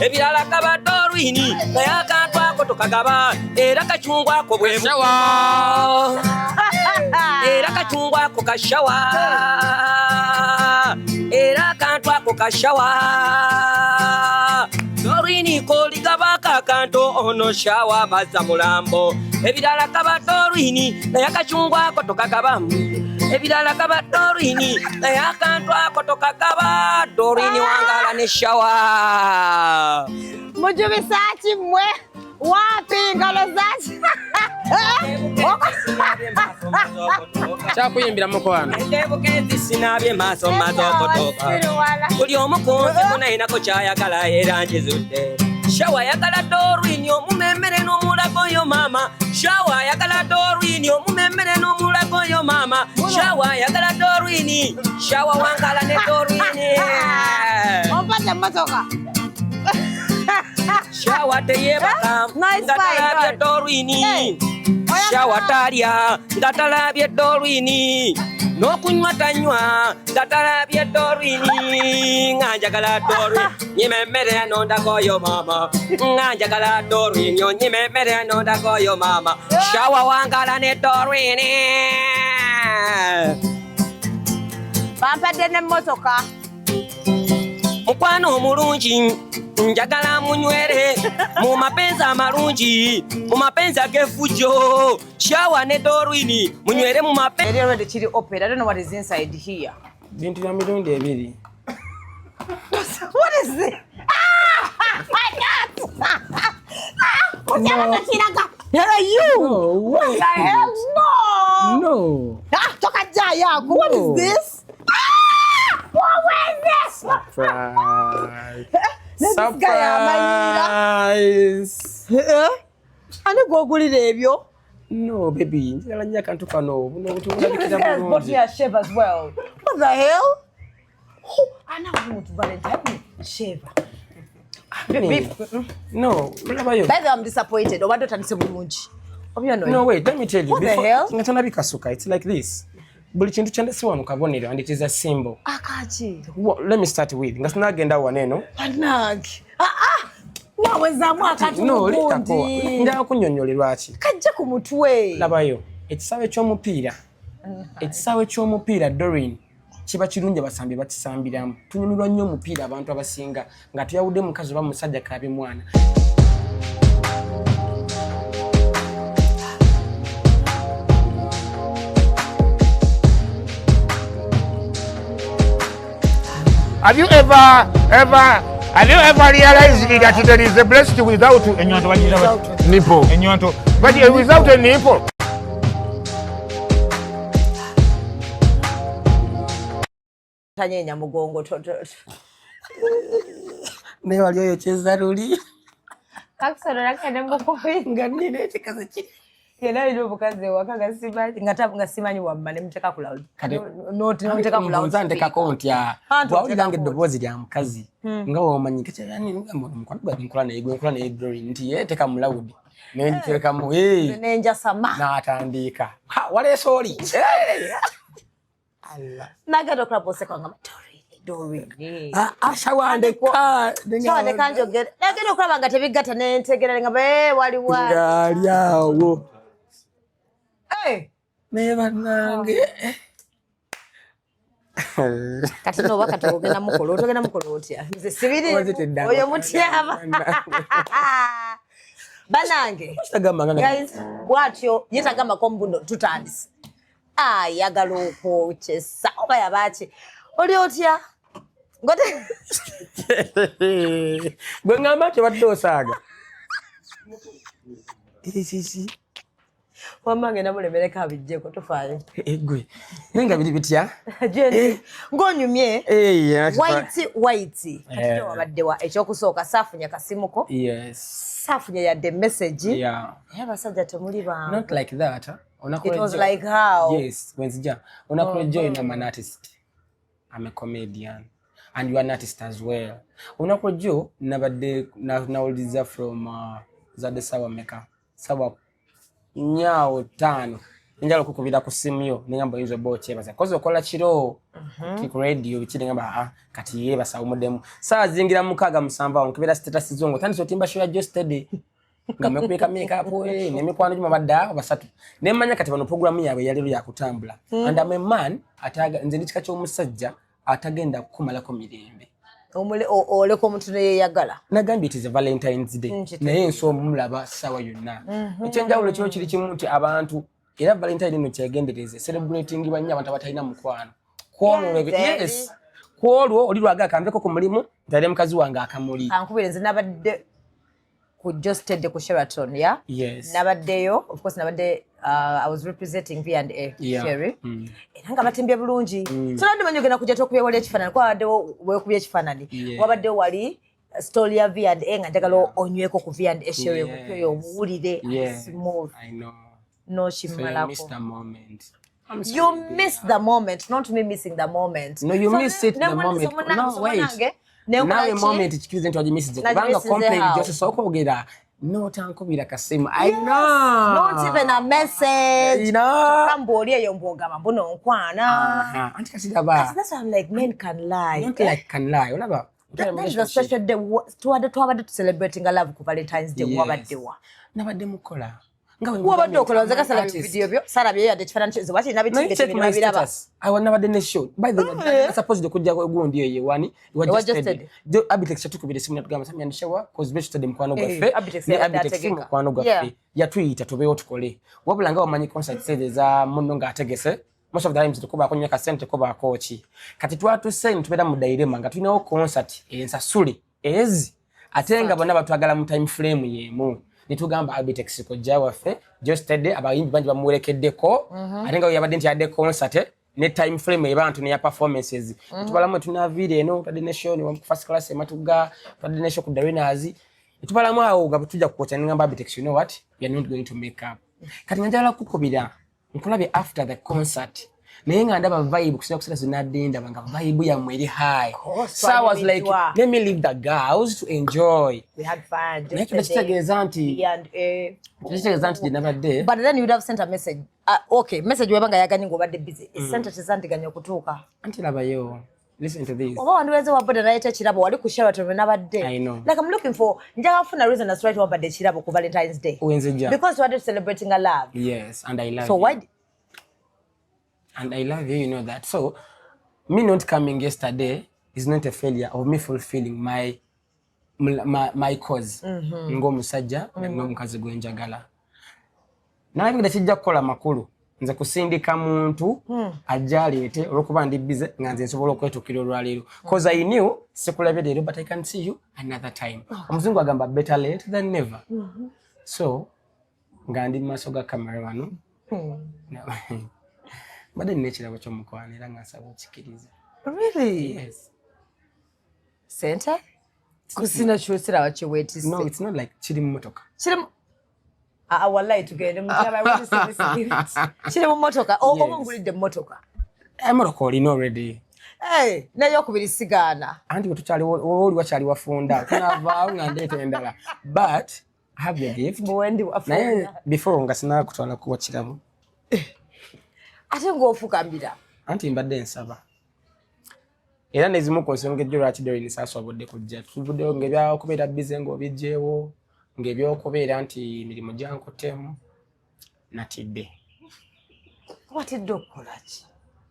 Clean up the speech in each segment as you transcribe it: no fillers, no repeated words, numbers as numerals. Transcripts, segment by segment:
Ebirala gaba Dorwini, naye akantu ako tokagaba. Era kacungwa ako bwe Shawa. Era kacungwa ako kashawa. Era akantu ako kashawa. Dorwini koligabako akantu ono shawa bazza mulambo. Ebirala gaba Dorwini, naye akacungwa ako tokagaba. Ebirala gaba Dorwini, naye akantu ako tokagaba. Dorwini wangala ne shawa. Mujubisa ki mmwe? Wapi ngalo zaki? Kyakuyimbira mukwano. Endebukezi sinabye maaso maze okutuuka. Buli omu ku nsi kunainako kyayagala era nkizudde. Shawa ayagala Dorwini omumemmere n'omulago oyo maama. Shawa ayagala Dorwini omumemmere n'omulago oyo maama. Shawa ayagala Dorwini. Shawa wangala ne Dorwini. Ompadde emmotoka. Shawa teyeebaka Nice nga find, talabye Dor. Dorwini. Hey, Shawa talya nga talabye Dorwini. N'okunywa tanywa nga talabye Dorwini. Nga njagala Dorwini nyima emmere nondako oyo maama. Nga njagala Dorwini onyima emmere nondako oyo maama. Shawa wangala ne Dorwini. Bampadde n'emmotoka. Mukwano omulungi njagala munywere mu mapenzi amalungi, mu mapenzi ag'effujjo. Shawa ne Dorwini munywere mu mapenzi. Eri already kiri open. I don't know what is inside here. Bintu bya mirundi ebiri. What is it? Ah! I can't! Kutyala tokiraga. Here you! No, What wait. the hell? No! No. Ah, tokajja yako. What is No. this? Ah! What was this? Surprise. This guy amanyiira. Surprise. Eh? Ani gw'ogulira ebyo? No, baby, njagala nnyo akantu kano. Buno obuntu This bulabikira guy has bought bulungi. me a shave as well. What the hell? Oh, ana omuntu Valentine shave. Baby. No, olabayo. By the way, I'm disappointed. Obadde otandise bulungi. Oba No, wait, let me tell you. What the hell? Nga tannabikasuka, it's like this. Buli kintu kyandese wano kabonero and it is a symbol. Akaki. Let me start with. Nga sinagenda wano eno. Bannange. Ah ah. Wawezaamu akantu No, leetako. mugundi. Njagala kunnyonnyola lwaki. Kajja ku mutwe. Labayo, ekisaawe ky'omupiira. Ekisaawe ky'omupiira, Doreen, kiba kirungi abasambi bakisambiramu. Tunyumirwa nnyo omupiira abantu abasinga nga tuyawudde mukazi oba musajja kabe mwana. Have you ever, ever, have you ever realized that there is a breast without enyonto bagiyita bati? Nipple. Enyonto. But without a nipple. Tanyenya mugongo to to. Naye wali oyokyeza luli Kakusolo nakende mukubi. nga nnina ekikazi kiri. Yena alina omukazi ewaka nga simanyi nga simanyi wamma ne muteeka ku loud. Kati- N'oteeka ku loud. Nze ntekako ntya. Anti Bw'awulira nga oteekako. eddoboozi lya mukazi nga womanyi mukwano gwange nkola naye gwe nkola naye Doreen nti ye teka mu loud naye ntekamu Nze nenjasama. n'atandiika. Ha, waleese oli. Allah. Nagenda okulaba oseka nga Doreen, Doreen. Ah, ah, shawa ndeka. Sawa ndeka njogere. Nagenda okulaba nga tebigatta ne ntegeera nga be waliwo. Ng'ali awo. Eh, Naye bannange. Kati n'oba kati ogenda mukola otogenda mukola otya? Nze sibiri Oze teddanga. oyo mutyaba. Banange. Kitagamba nga Guys, bw'atyo ye tagambako mbuno tutandise. Ayagala okwokyesa oba yabaaki oli otya? Gwe ŋŋamba nti obadde osaaga. Ekiki? Wamma ngenda mulemereko abijjeko tofaayo. Gwe. Naye nga biri bitya? Jeni, ng'onyumye. Eh, White white. Kati Eh. wabaddewa ekyokusooka saafunye kasimuko. Yes. Saafunye yadde message. Yeah. Naye abasajja temuli bangu. Not like that. Huh? It was like how? Yes, wenzija. Onakola join, I'm an artist. I'm a comedian. And you are an artist as well. Olunaku lwejjo nabadde nawuliriza from zadde sawa meka? Sawa nyaawo 5. Njagala okukubira ku simu yo, nengamba oyinza obba okyebaza kozi okola kiro ku radio biki, nengamba aa kati yeebasa awumuddemu. Saawa zingira 6, 7 awo nkebera status zo ng'otandise otimba show ya Geosteady nga mwekubika makeup n'emikwano gyo mabadde awo basatu, nemmanya kati bano programu yaabwe yaleero yakutambula. And I'm a man ataga, nze ndi kika ky'omusajja atagenda kukumalako mirembe. Oleka omuntu neyeyagala. Nagambye it is a Valentine's Day. Nkitegeera. Naye ensi omulaba ssaawa yonna. Ekyenjawulo kiro kiri kimu nti abantu era Valentine eno kyegendereze celebrating nnyo abantu abatalina mukwano kwolwo. Yeah, yes, kwolwo oli lwaga akanveko ku mulimu ntale mukazi wange akamuli. Kankubire, nze nabadde ku Geosteady ku Sheraton, ya. Yes. Nabaddeyo, of course nabadde, I was representing V&A Sherry. Era nga batimbye bulungi. So nabadde manyi ogenda kujja tokubye wali ekifaananyi, kuba wabaddewo wekubye ekifaananyi. Wabaddewo wali story ya V&A nga njagala onyweko ku V&A Sherry oyo omuwulire smooth. I know. So you N'okimalako. missed the moment. I'm You sorry, dear. missed the moment, not me missing the moment. No, you So missed it the moment. No, wait. Nenkola Nawe ki? moment kikirize nti wagimisize kubanga Nagimisize complaint how? gy'osobola okwogera n'otankubira kasimu. I know. Not even a message. You know? Kyokka mbu oli eyo mbwogamba mbu nonkwana. Aha, anti kati laba. That's why I'm like, men can lie. Not like can lie. Olaba. That is a special day. Twabadde tucelebrating love ku Valentine's Day. Yes. Wabadde wa? Nabadde mukola. Nga bwe Wabadde okola, nze kasala artist. video byo salabye yadde ekifaananyi kyo, wakiri No, you nabitimbe check my biraba. status. I was nabadde ne show. By the way, supposed okujja gundi eyo wani. Ewa Ewa Geosteady. Jo Abitex yatukubira esimu natugamba Samia Nishawa cause Geosteady mukwano Eh, gwaffe. Abitex Ne yabadde Abitex ategeka. mukwano gwaffe. Yatuyita tubeewo tukole. Wabula nga wamanyi concert stage eza munno ng'ategese. Most of the times tukubaako nnyo kasente, tukubaako ki. Kati twatuse ne tubeera mu dilemma nga tulinawo concert ensasule ezi ate nga bonna batwagala mu time frame y'emu, ne tugamba Abitex kojja waffe Geosteady abayimbi bangi bamuwerekeddeko, ate nga we yabadde nti yadde concert ne time frame eba ntono ya performances. Tubalamu tunaviira eno, twadde ne show ne first class ematuga, twadde ne show ku Darenas, tubalamu awo nga tujja kukocha, ne ngamba Abitex, you know what, we are not going to make up. Kati nga njagala kukubira nkulabye after the concert, naye nga ndaba vibe kusinga kusira zinadde ndaba nga vibe yammwe eri high. Course, So I was like, twanyumiddwa. let me leave the girls to enjoy. We had fun. Naye kino kitegeeza nti V&A. kitegeeza nti gye nabadde. But then you'd have sent a message. Okay, message webanga yaganye ng'obadde busy. Esente tezandiganye okutuuka. Anti labayo, listen to this. Oba wandiweze wa boda naleeta ekirabo wali ku Sheraton we nabadde. I know. Like, I'm looking for, njagala kufuna reason as right wabadde ekirabo ku Valentine's Day. Wenzija. Because tubadde celebrating a love. Yes, and I love So you. why And I love you, you know that. So me not coming yesterday is not a failure of me fulfilling my cause ng'omusajja n'omukazi gwe njagala. Nalabika tekijja kukola makulu nze kusindika muntu ajja aleete olwokuba ndi busy nga nze nsobola okwetuukira olwaleero, cause I knew sikulabye leero, but I can see you another time. Omuzungu agamba better late than never. So nga ndi mu maaso ga kamera wano, mbadde nina ekirabo ky'omukwano era nga nsaba okikiriza. Really? Yes. Sente? Kusina kyosiraba kyeweetisse. No, it's not like kiri mu motoka. Kiri mu. Ah, wallahi tugende mutaba, I want to see this gift. Kiri mu motoka. Oba Yes. ngulidde mu motoka. Emotoka olina already. Hey, n'eyokubiri sigaana. Anti bwe tukyali oli wakyali wafunda, tunaavaawo nga ndeeta endala, but I have your gift. Bwendi Naye wafunda. before nga sinakutwala kuwa kirabo, Ate ng'ofukambira. Anti mbadde nsaba era nezimu ku nsonga ejjo lwaki Doreen saasobodde kujja, tuvuddeyo ng'ebyakubeera busy ng'obijjeewo, ng'ebyokubeera nti emirimu gyankutemu natidde. Watidde okukola ki?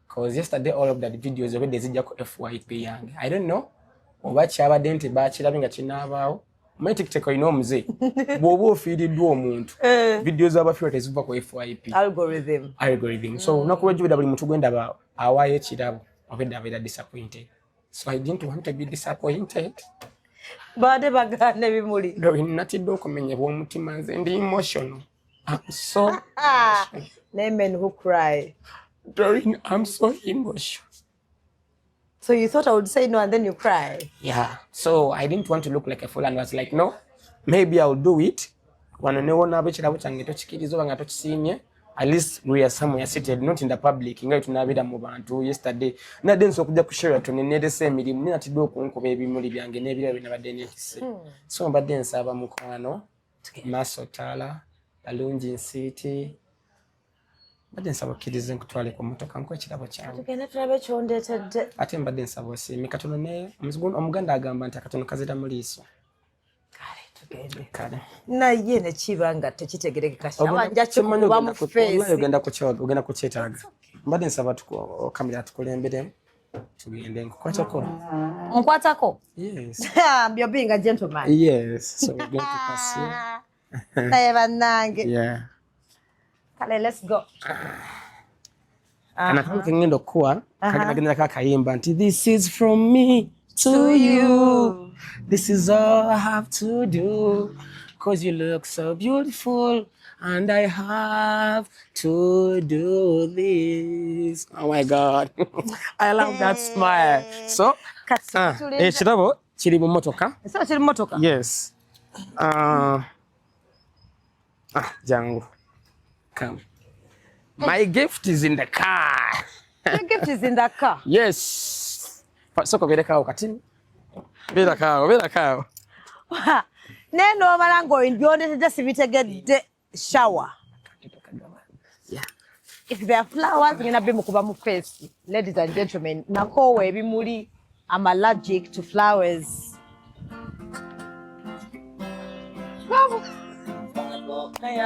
Cause yesterday all of that videos obedde zijja ku FYP yange. I don't know oba kyabadde nti bakirabye nga kinaabaawo. Omanyi TikTok olina omuze, bw'oba ofiiriddwa omuntu, video z'abafiirwa teziva ku FYP. Algorithm. Algorithm. So olunaku lwejjubira buli muntu gwendaba awaayo ekirabo obedde abeera disappointed, so I didn't want to be disappointed. Baade bagaana ebimuli. Doreen, natidde okumenyebwa omutima. Nze ndi emotional. I'm so Ah, naye men who cry. Doreen, I'm so emotional. So you thought I would say no and then you cry. Yeah, so I didn't want to look like a fool and was like, no, maybe I'll do it. Wano newonaaba ekirabo kyange tokikiriza oba nga tokisiimye, at least we are somewhere seated, not in the public nga tunabeera mu bantu. Yesterday nadde nsobola okujja ku Sheraton neeresa emirimu, naye natidde okunkuba ebimuli byange n'ebirabo bye nabadde neetisse. So mbadde nsaba mukwano, maaso taala balungi nsiiti. Mbadde nsaba okkirize nkutwale ku mmotoka nkuwa ekirabo kyange. Tugende tulabe kyondeetedde. Ate mbadde nsaba osiime katono, naye Omuganda agamba nti akatono kazira mu liiso. Kale tugende. Kale. Naye ne kiba nga tekitegerekeka, shawa nja Kyemmanyi kikuba mu wallahi face. ogenda kukyetaaga. Mbadde nsaba kamera atukulemberemu tugende nkukwatako. Onkwatako? Yes. You're being a gentleman. Yes. So we're going to pass here. Naye bannange. Yeah. Kale, let's go. Kana kantu kengenda okukuwa kagenda akayimba nti this is from me to you, this is all I have to do, 'cause you look so beautiful and I have to do this. Oh my God, I love that smile. So Kati ekirabo kiri mu motoka. Ekirabo kiri mu motoka? Yes. Jangu, come, my gift is in the car. Your gift is in the car? Yes. Soko beerekawo kati. Beerakawo, beerakawo. Naye n'omala ng'obyondeetedde sibitegedde, Shawa. If there are flowers, ngenda bimukuba mu face. Ladies and gentlemen, nakoowa ebimuli. I'm allergic to flowers. Hey!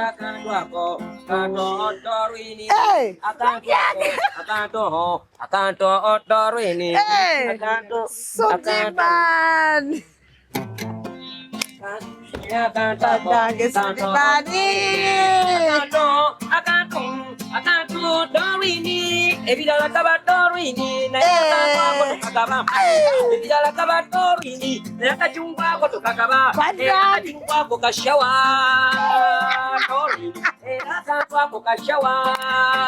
Hey! Sudiman! Bannange, Sudimani! Akantu Dorwini, ebirala kaba Dorwini, naye akantu ako tokagaba. Ebirala kaba Dorwini, naye akajungwa ako tokagaba. Era akajungwa ako kashawa Dorwini, era akantu ako kashawa.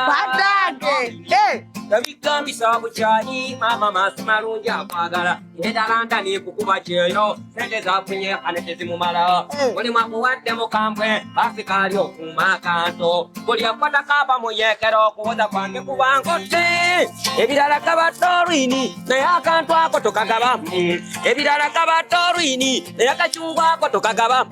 Bannange! Hey! Tabigambisa bukyayi maama, maaso malungi akwagala etalanta nikukuba kyeyo, sente zafunye ane tezimumala. Buli mwakuwadde mukambwe basikaali okuuma akantu, buli akwata kaba muyekera okuwoza kwange kubangote. Ebirala kaba Torwini, naye akantu ako tokagaba. Ebirala kaba Torwini, naye akacungwa ako tokagaba.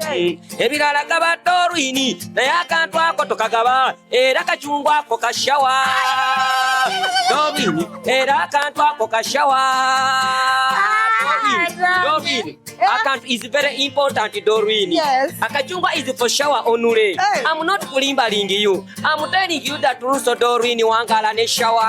Ebirala kaba Torwini, naye akantu ako tokagaba. Era kacungwa ako kashawa Dorwini, era akantu ako kashawa Dorwini. Akantu is very important, Dorwini. Yes. Akachungwa is for shower only. Hey. I'm not kulimbaling you. I'm telling you that Russo Dorwini wangala ne shower.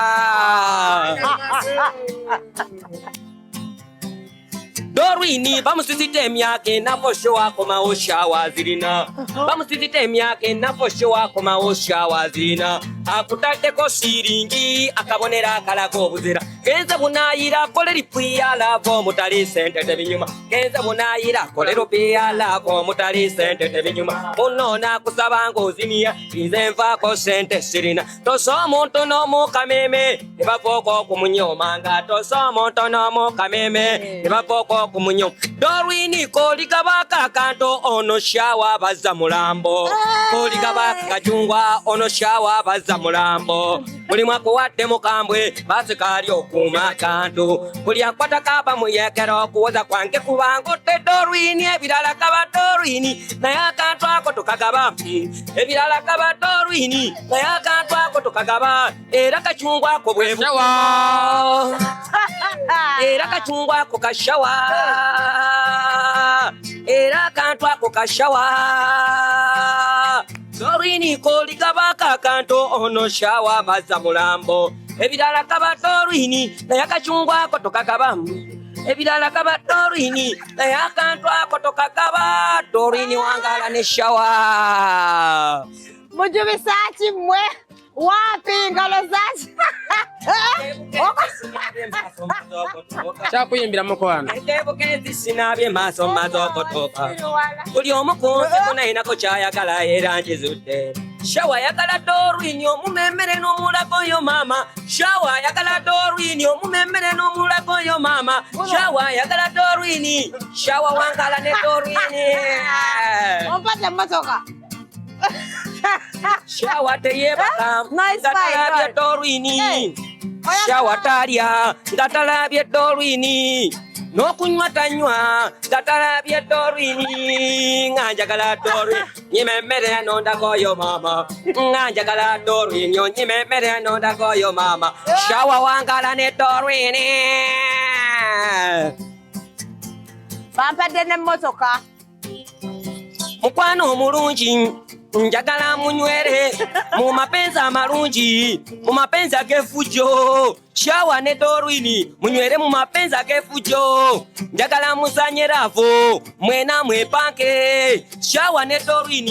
Dorwini bamusizita emyaka ena for sure akomawo shower zirina. Bamusizita emyaka ena for sure akomawo shower zirina. Akutaddeko siringi akabonero akalaga obuzira. Genze bunaayira kole lipwiya love omutali sente tebinyuma. Genze bunaayira kole lupiya love omutali sente tebinyuma. Muno naakusaba ng'oziniya nze nvaako sente sirina. Tosa omuntu n'omukameme ne bafuuka okumunyoomanga. Tosa omuntu n'omukameme ne bafuuka okumunyooma. Dorwini koligabako akantu ono shawa bazza mulambo. Koligabako kacungwa ono shawa bazza mulambo. Buli mwakuwadde mukambwe basikaali okuuma akantu. Buli akwata kaba muyekera okuwoza kwange kubangotte Dorwini. Ebirala kaba Dorwini, naye akantu ako tokagaba. Ebirala kaba Dorwini, naye akantu ako tokagaba. Era kacungwa ako bwe bukuuma. Era kacungwa ako kashawa. Era akantu ako kashawa. Dorwini koligabako akantu ono shawa bazza mulambo. Ebirala kaba Dorwini, naye akacungwa ako tokagaba. Ebirala kaba Dorwini, naye akantu ako tokagaba. Dorwini wangala ne shawa. Mujubisa ki mmwe? Wapi ngalo zaki? Kyakuyimbira mukwano. Entebukenzi sinabye maaso maze okutuuka. Buli omu ku nsi kunayinako kyayagala era nkizudde. Shawa ayagala Dorwini omumemmere n'omulago yo maama. Shawa ayagala Dorwini omumemmere n'omulago yo maama. Shawa ayagala Dorwini. Shawa wangala ne Dorwini. Ompata emmotoka. Shawa teyeebaka Nice nga talabye fight. Dorwini. Hey. Shawa talya nga talabye Dorwini. N'okunywa tanywa gatalabye Doreen, nga njagala Doreen, nyima emmere nondako yo mama, nga njagala Doreen, yo nyima emmere nondako yo mama, Shawa wangala ne Doreen. Bampadde n'emmotoka. Mukwano omulungi njagala munywere mu mapenzi amalungi, mu mapenzi ag'effujjo. Shawa ne Doreen munywere mu mapenzi ag'effujjo. Njagala muzanye love mwena mwepanke. Shawa ne Doreen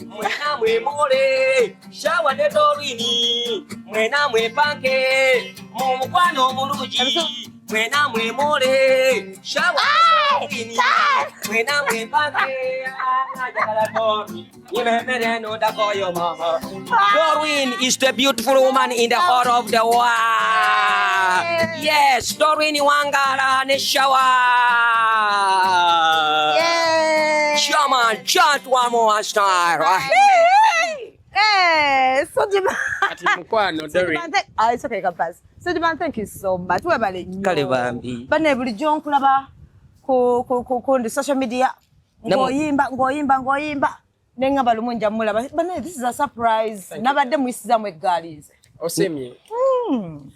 mwena mwemole. Shawa ne Doreen mwena mwepanke mu mukwano omulungi mwena mwemole. Shawa ne Doreen mwena mwepanke. Njagala Doreen nyimemere nondako yo mama. Doreen is the beautiful woman in the heart of the world. Yes, Doreen wangala ne Shawa. Yeah. Shaman, chant one more style. Hey, Sudiman. Kati mukwano Doreen. Ah, it's okay, pass. Sudiman, thank you so much. Webale nnyo. Kale bambi. Bane bulijjo nkulaba ku ku ku ku social media. Ng'oyimba, ng'oyimba, ng'oyimba. Nengamba lumu nja mulaba. Bane, this is a surprise. Nabadde muyisizaamu eggaali nze. Osemye.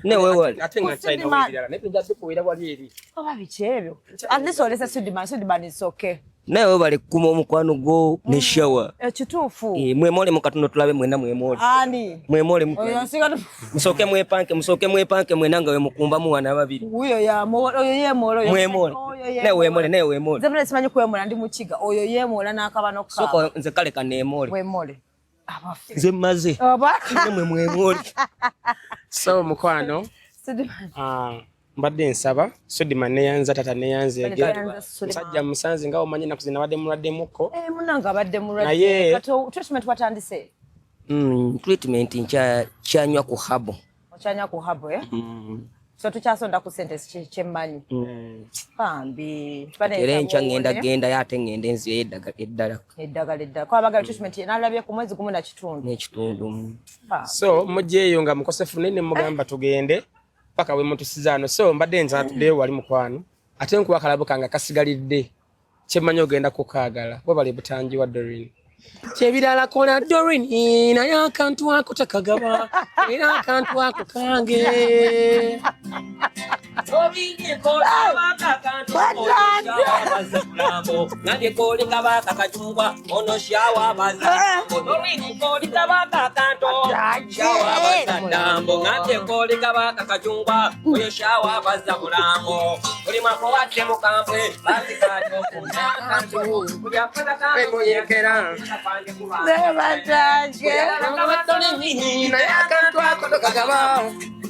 Ne wewe. Ate nga nkyalina ebirala naye tuyinza bikuwera wali eri. Oba biki ebyo? At least olese Sudiman, Sudiman is okay. Naye webale kukuma omukwano gwo ne Shawa. Ekituufu. Mwemole mu katono tulabe mwena mwemole. Ani? Mwemole. Oyo nsinga musooke mwepanke, musooke mwepanke mwena nga we mukumbamu wana babiri. Oyo yamola, oyo yeemola, oyo mwemole. Naye weemole, naye weemole. Nze mune simanyi kwemola ndi mukiga. Oyo yeemola n'akaba n'okukaaba. Sooka nze kale kaneemole. Weemole. Abaffe. Nze mmaze. Oba. Mwe mwemole. So mukwano. Sudiman. Mbadde nsaba Sudiman neyanza tata neyanzeege. Musajja musanze nga omanyi ennaku zino abadde mulwaddemuko. Munnange abadde mulwadde. Kati treatment watandise? Treatment nkyanywa ku habo. Okyanywa ku habo, eh? So tukyasonda ku ssente kyemmanyi. Bambi. Era enkya ngenda genda ate ngende nzireyo eddagala. Eddagala eddala. Kuba bagala treatment nalabye ku mwezi gumu na kitundu. N'ekitundu. So mugyeyo nga mukosefu naye ne mugamba tugende paka we mutusizaano. So mbadde nza tuddeyo wali mukwano ate nkuwa akalabo kange kasigalidde kyemmanyi ogenda kukaagala. Webale butangi wa Doreen. Kyebirala kola Doreen naye akantu ako takagaba era akantu ako kange.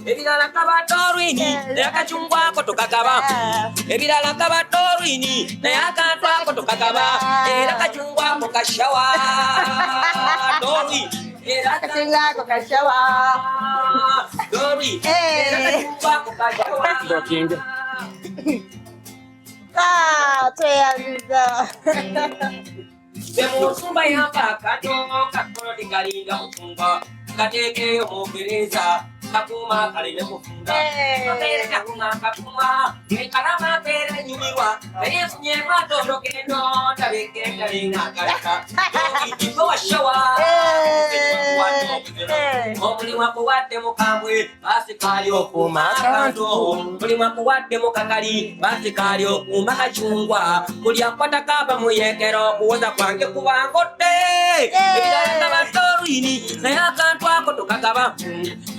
Ebirala kaba Doreen naye akacungwako tokagaba. Ebirala kaba Doreen naye akantu ako tokagaba. Era kacungwako kashawa Doreen. Era kacungwako kashawa Doreen. Era kacungwako kashawa. Ah, tweyanziza. Musumba yamba akato kakolodi kalinga mutumba kateekeyo mu gereza kakuma kaleme kufunda kabeere kakuma kakuma ekalama mpeera enyumirwa naye nfunye matondo gendo ndabeke ndalinga akaleka ojjiko wa Shawa omulimu akuwadde mukambwe basikaali okuuma akantu omulimu akuwadde mukakali basikaali okuuma kacungwa buli akwata kaba muyekero okuwoza kwange kubangodde ebirala kaba Doreen naye akantu ako tokagaba.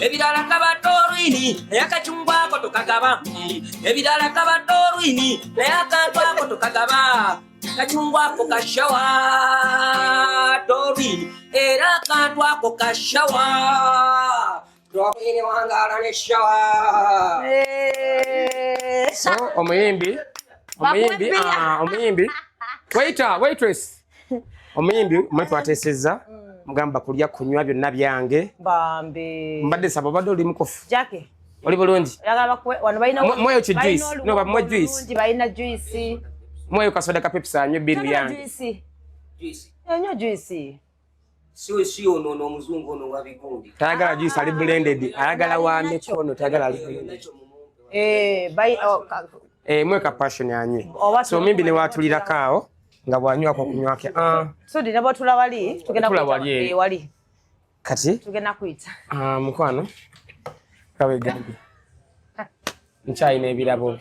Ebirala kaba Doreen naye akacungwa ako tokagaba. Ebirala kaba Doreen naye akantu ako tokagaba. Kacungwa ako kashawa Doreen era akantu ako kashawa Doreen wangala ne Shawa. So omuyimbi omuyimbi waiter waitress omuyimbi mwe twatesezza mugamba kulya kunywa byonna byange. Bambi. Mbadde saba obadde oli mukofu. Jackie. Oli bulungi. Wano balina mweyo ki juice. No, mwe juice. Balina juice. Mweyo kasoda ka Pepsi anywe biru yange. Juice. Juice. Anywe juice. Si ono n'omuzungu ono wa bigundi. Tayagala juice ali blended. Ayagala wa mikono, tayagala ali blended. Eh, bai Eh, mweka passion anywe. So maybe ne watulirako awo nga bw'anywako okunywake. Ah. Sudi ne bw'otula wali tugenda kuyita wali. Eh, wali. Kati tugenda kuyita. Ah, mukwano. Kawe gambi. Nkyalina ebirabo.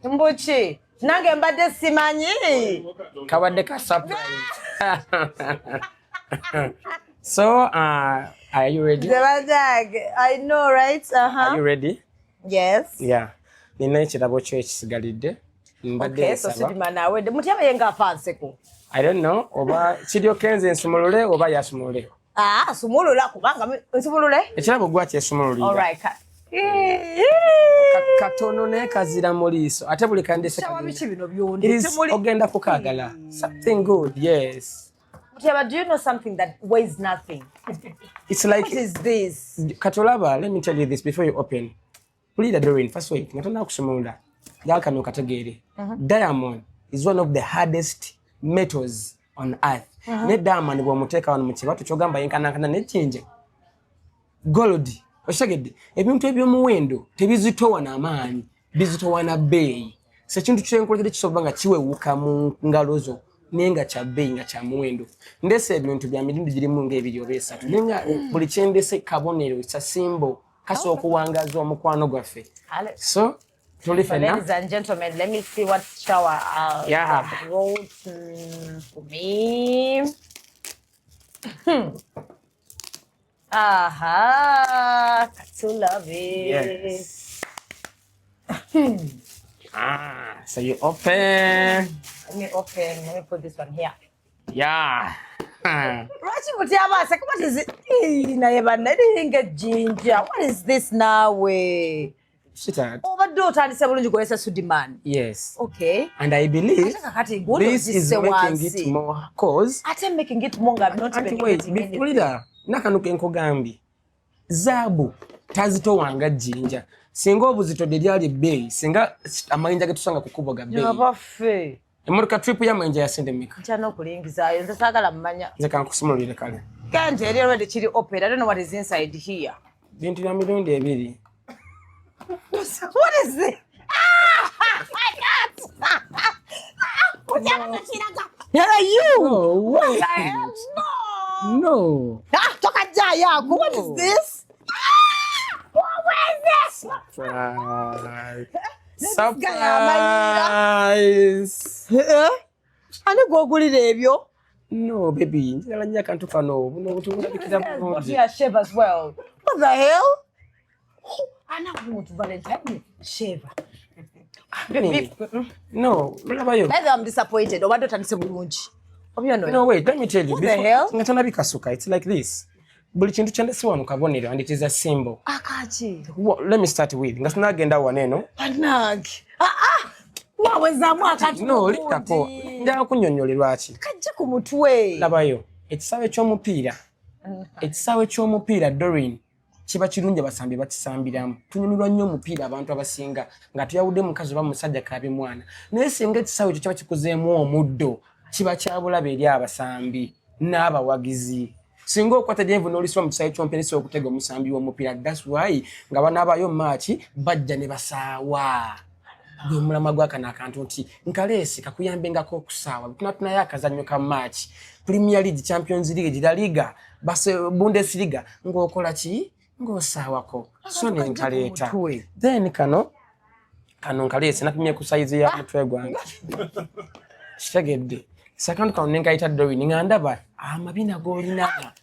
Mbuki nange mbadde simanyi. Kabadde ka surprise. So, are you ready? I know, right? Uh-huh. Are you ready? Yes. Yeah. Nina ekirabo kyo ekisigalidde. Mbadde Okay, so nsaba. Sudimana awedde. Mutyaba ye ng'afa nseko. I don't know oba kiryoke nze nsumulule oba yasumulule. Ah, sumulula kubanga nsumulule. Ekirabo gwa kyesumululira. All right. Katono naye kazira mu liiso ate buli kandese Shawa biki bino byonde? Ogenda kukaagala. Something good, yes. Mutyaba, do you know something that weighs nothing? It's like, what is this? Katolaba, let me tell you this before you open. Pulira Doreen, first wait, nga tonnaba kusumulula. Njagala kano okategeere. Diamond is one of the hardest metals on earth. Ne diamond bw'omuteeka wano mu kibatu ky'ogamba yenkanankana n'ejjinja. Gold, okitegedde, ebintu eby'omuwendo tebizitowa n'amaanyi, bizitowa na bbeeyi. So ekintu kyenkuletedde kisobola nga kiwewuka mu ngalo zo naye nga kya bbeeyi nga kya muwendo. Ndeese ebintu bya mirundi girimu ng'ebiri oba esatu naye nga buli kye ndese kabonero, it's a symbol kasobola okuwangaaza omukwano gwaffe. So tuli ffenna. Ladies and gentlemen, let me see what shower wrote for me. Aha, to love it. Yes. Ah, so you open. Let me open. Let me put this one here. Yeah. Lwaki mutyaba aseka? What is it? Naye banna eringa ejjinja. What is this naawe? Sweetheart. Obadde otandise bulungi kozesa Sudiman. Yes. Okay. And I believe kakati gundi this is making it more cause. Ate making it more nga not Anti wait, bifulira nakano ke nkugambye. Zaabu tazitowanga jjinja. Singa obuzito de lyali ebbeeyi, singa amayinja ge tusanga ku kkubo ga bbeeyi. Abaffe. Emmotoka trip y'amayinja ya sente mmeka? Ntya n'okulingizaayo, nze saagala mmanya. Nze kankusumululire kale. Ganje eri already kiri open. I don't know what is inside here. Bintu bya mirundi ebiri. What is it? Ah! I can't! Here are you! No, wait. What the hell? No! No. Ah, tokajjaayo ako. What is this? Ah! What was this? Surprise. Surprise. Surprise. Ani gw'ogulira ebyo? No, baby. Njagala nnyo akantu kano. Buno obuntu bulabikira bulungi. Yeah, shave as well. What the hell? Ana omuntu Valentine shave. No, mulabayo. By the way, I'm disappointed. Obadde otandise bulungi. Obyono. No, wait, let me tell you. What the hell? Nga tonnabikasuka, it's like this. Buli kintu kye ndese wano kabonero and it is a symbol. Akaki. Well, let me start with. Nga sinagenda wano eno. Bannange. Ah ah. Wawezaamu akantu. No, liddako. Njagala kunnyonnyola lwaki. Kajja ku mutwe. Labayo. Ekisaawe ky'omupiira. Ekisaawe ky'omupiira, Doreen, kiba kirungi abasambi bakisambiramu. Tunyumirwa nnyo omupiira abantu abasinga nga tuyawudde mukazi oba musajja kabe mwana. Naye singa ekisaawe ekyo kiba kikuzeemu omuddo, kiba kya bulabe eri abasambi n'abawagizi. Singa okwata gyenvu n'olisiba mu kisaawe ky'omupiira ekisobola okutega omusambi w'omupiira. That's why nga banaabayo maaki bajja ne basaawa. Gwe mulamwa gwa kano akantu nti nkaleese kakuyambengako okusaawa. Tunatunayo akazannyo ka maaki. Premier League, Champions League, La Liga, Bundesliga, ng'okola ki? Ng'osaawako. So ne nkaleeta. Then kano nkaleese napimye ku sayizi ya mutwe gwange. Kitegedde. Sakantu kano ne nkayita Doreen nga ndaba amabina g'olina.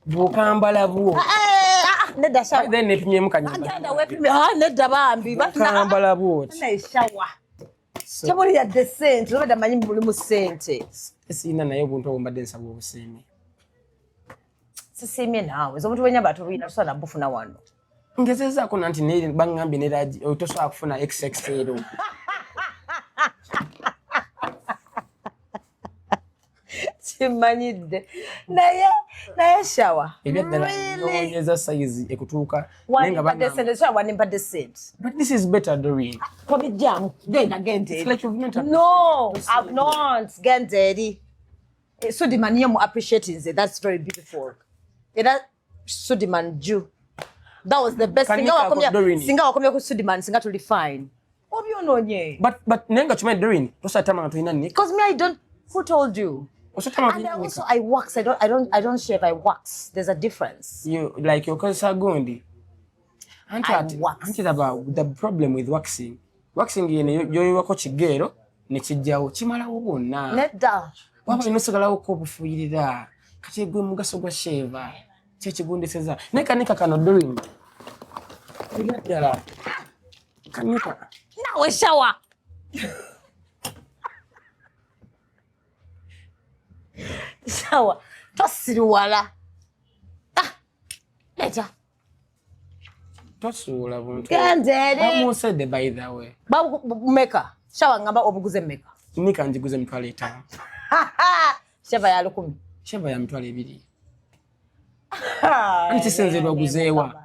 Bw'okambala bwo. Nedda shawa. Then nepimyemu kanyumba. Agenda weepimye. Ah, nedda bambi. Bw'okambala bw'oti. Nedda shawa. Temuli yadde ssente, obadde amanyi mulimu ssente. Sirina naye obuntu obwo mbadde nsaba obusiime. Sisiimye naawe, omuntu w'ennyamba tobuyina tosobola bufuna wano. Ngezezaako nanti baŋŋambye ne tosobola kufuna XXL. Kimanyidde. Naye shawa. Ebyaddala noonyeza sayizi ekutuuka. Wanimpadde ssente, shawa wanimpadde ssente. But this is better, Doreen. Tobijjamu, genda genda eri. It's like you've not. No, I've not. Genda eri. Sudiman ye mu appreciating nze, that's very beautiful. Era Sudiman Jew. That was the best. Singa wakomye ku Sudiman, singa tuli fine. Obyonoonye. But naye nga kimanyi Doreen, tosatama nga tolina nika. Because me, I don't. Who told you? Osatama And I tolina also nika. I wax. I don't shave. I wax. There's a difference. You like okozesa gundi. Anti I ati wax. Anti laba, the problem with waxing. Waxing yene yoyiwako kigeero ne kijjawo, kimalawo bwonna. Nedda. Waba olina osigalawoko obufuuyirira. Kati gwe mugaso gwa shave kyekigundiseza. Naye kanika kano Doreen. Era ddala. Kanika. Nawe Shawa. Shawa. Tosiriwala. Ah. Leeta. Tosuula buntu. Genda eri. Bamusedde, by the way. Meka. Shawa, ngamba obuguze meka. Nika njiguze 50,000. Shave ya 1,000. Shave ya 20,000. Anti kisinziirwa oguzeewa.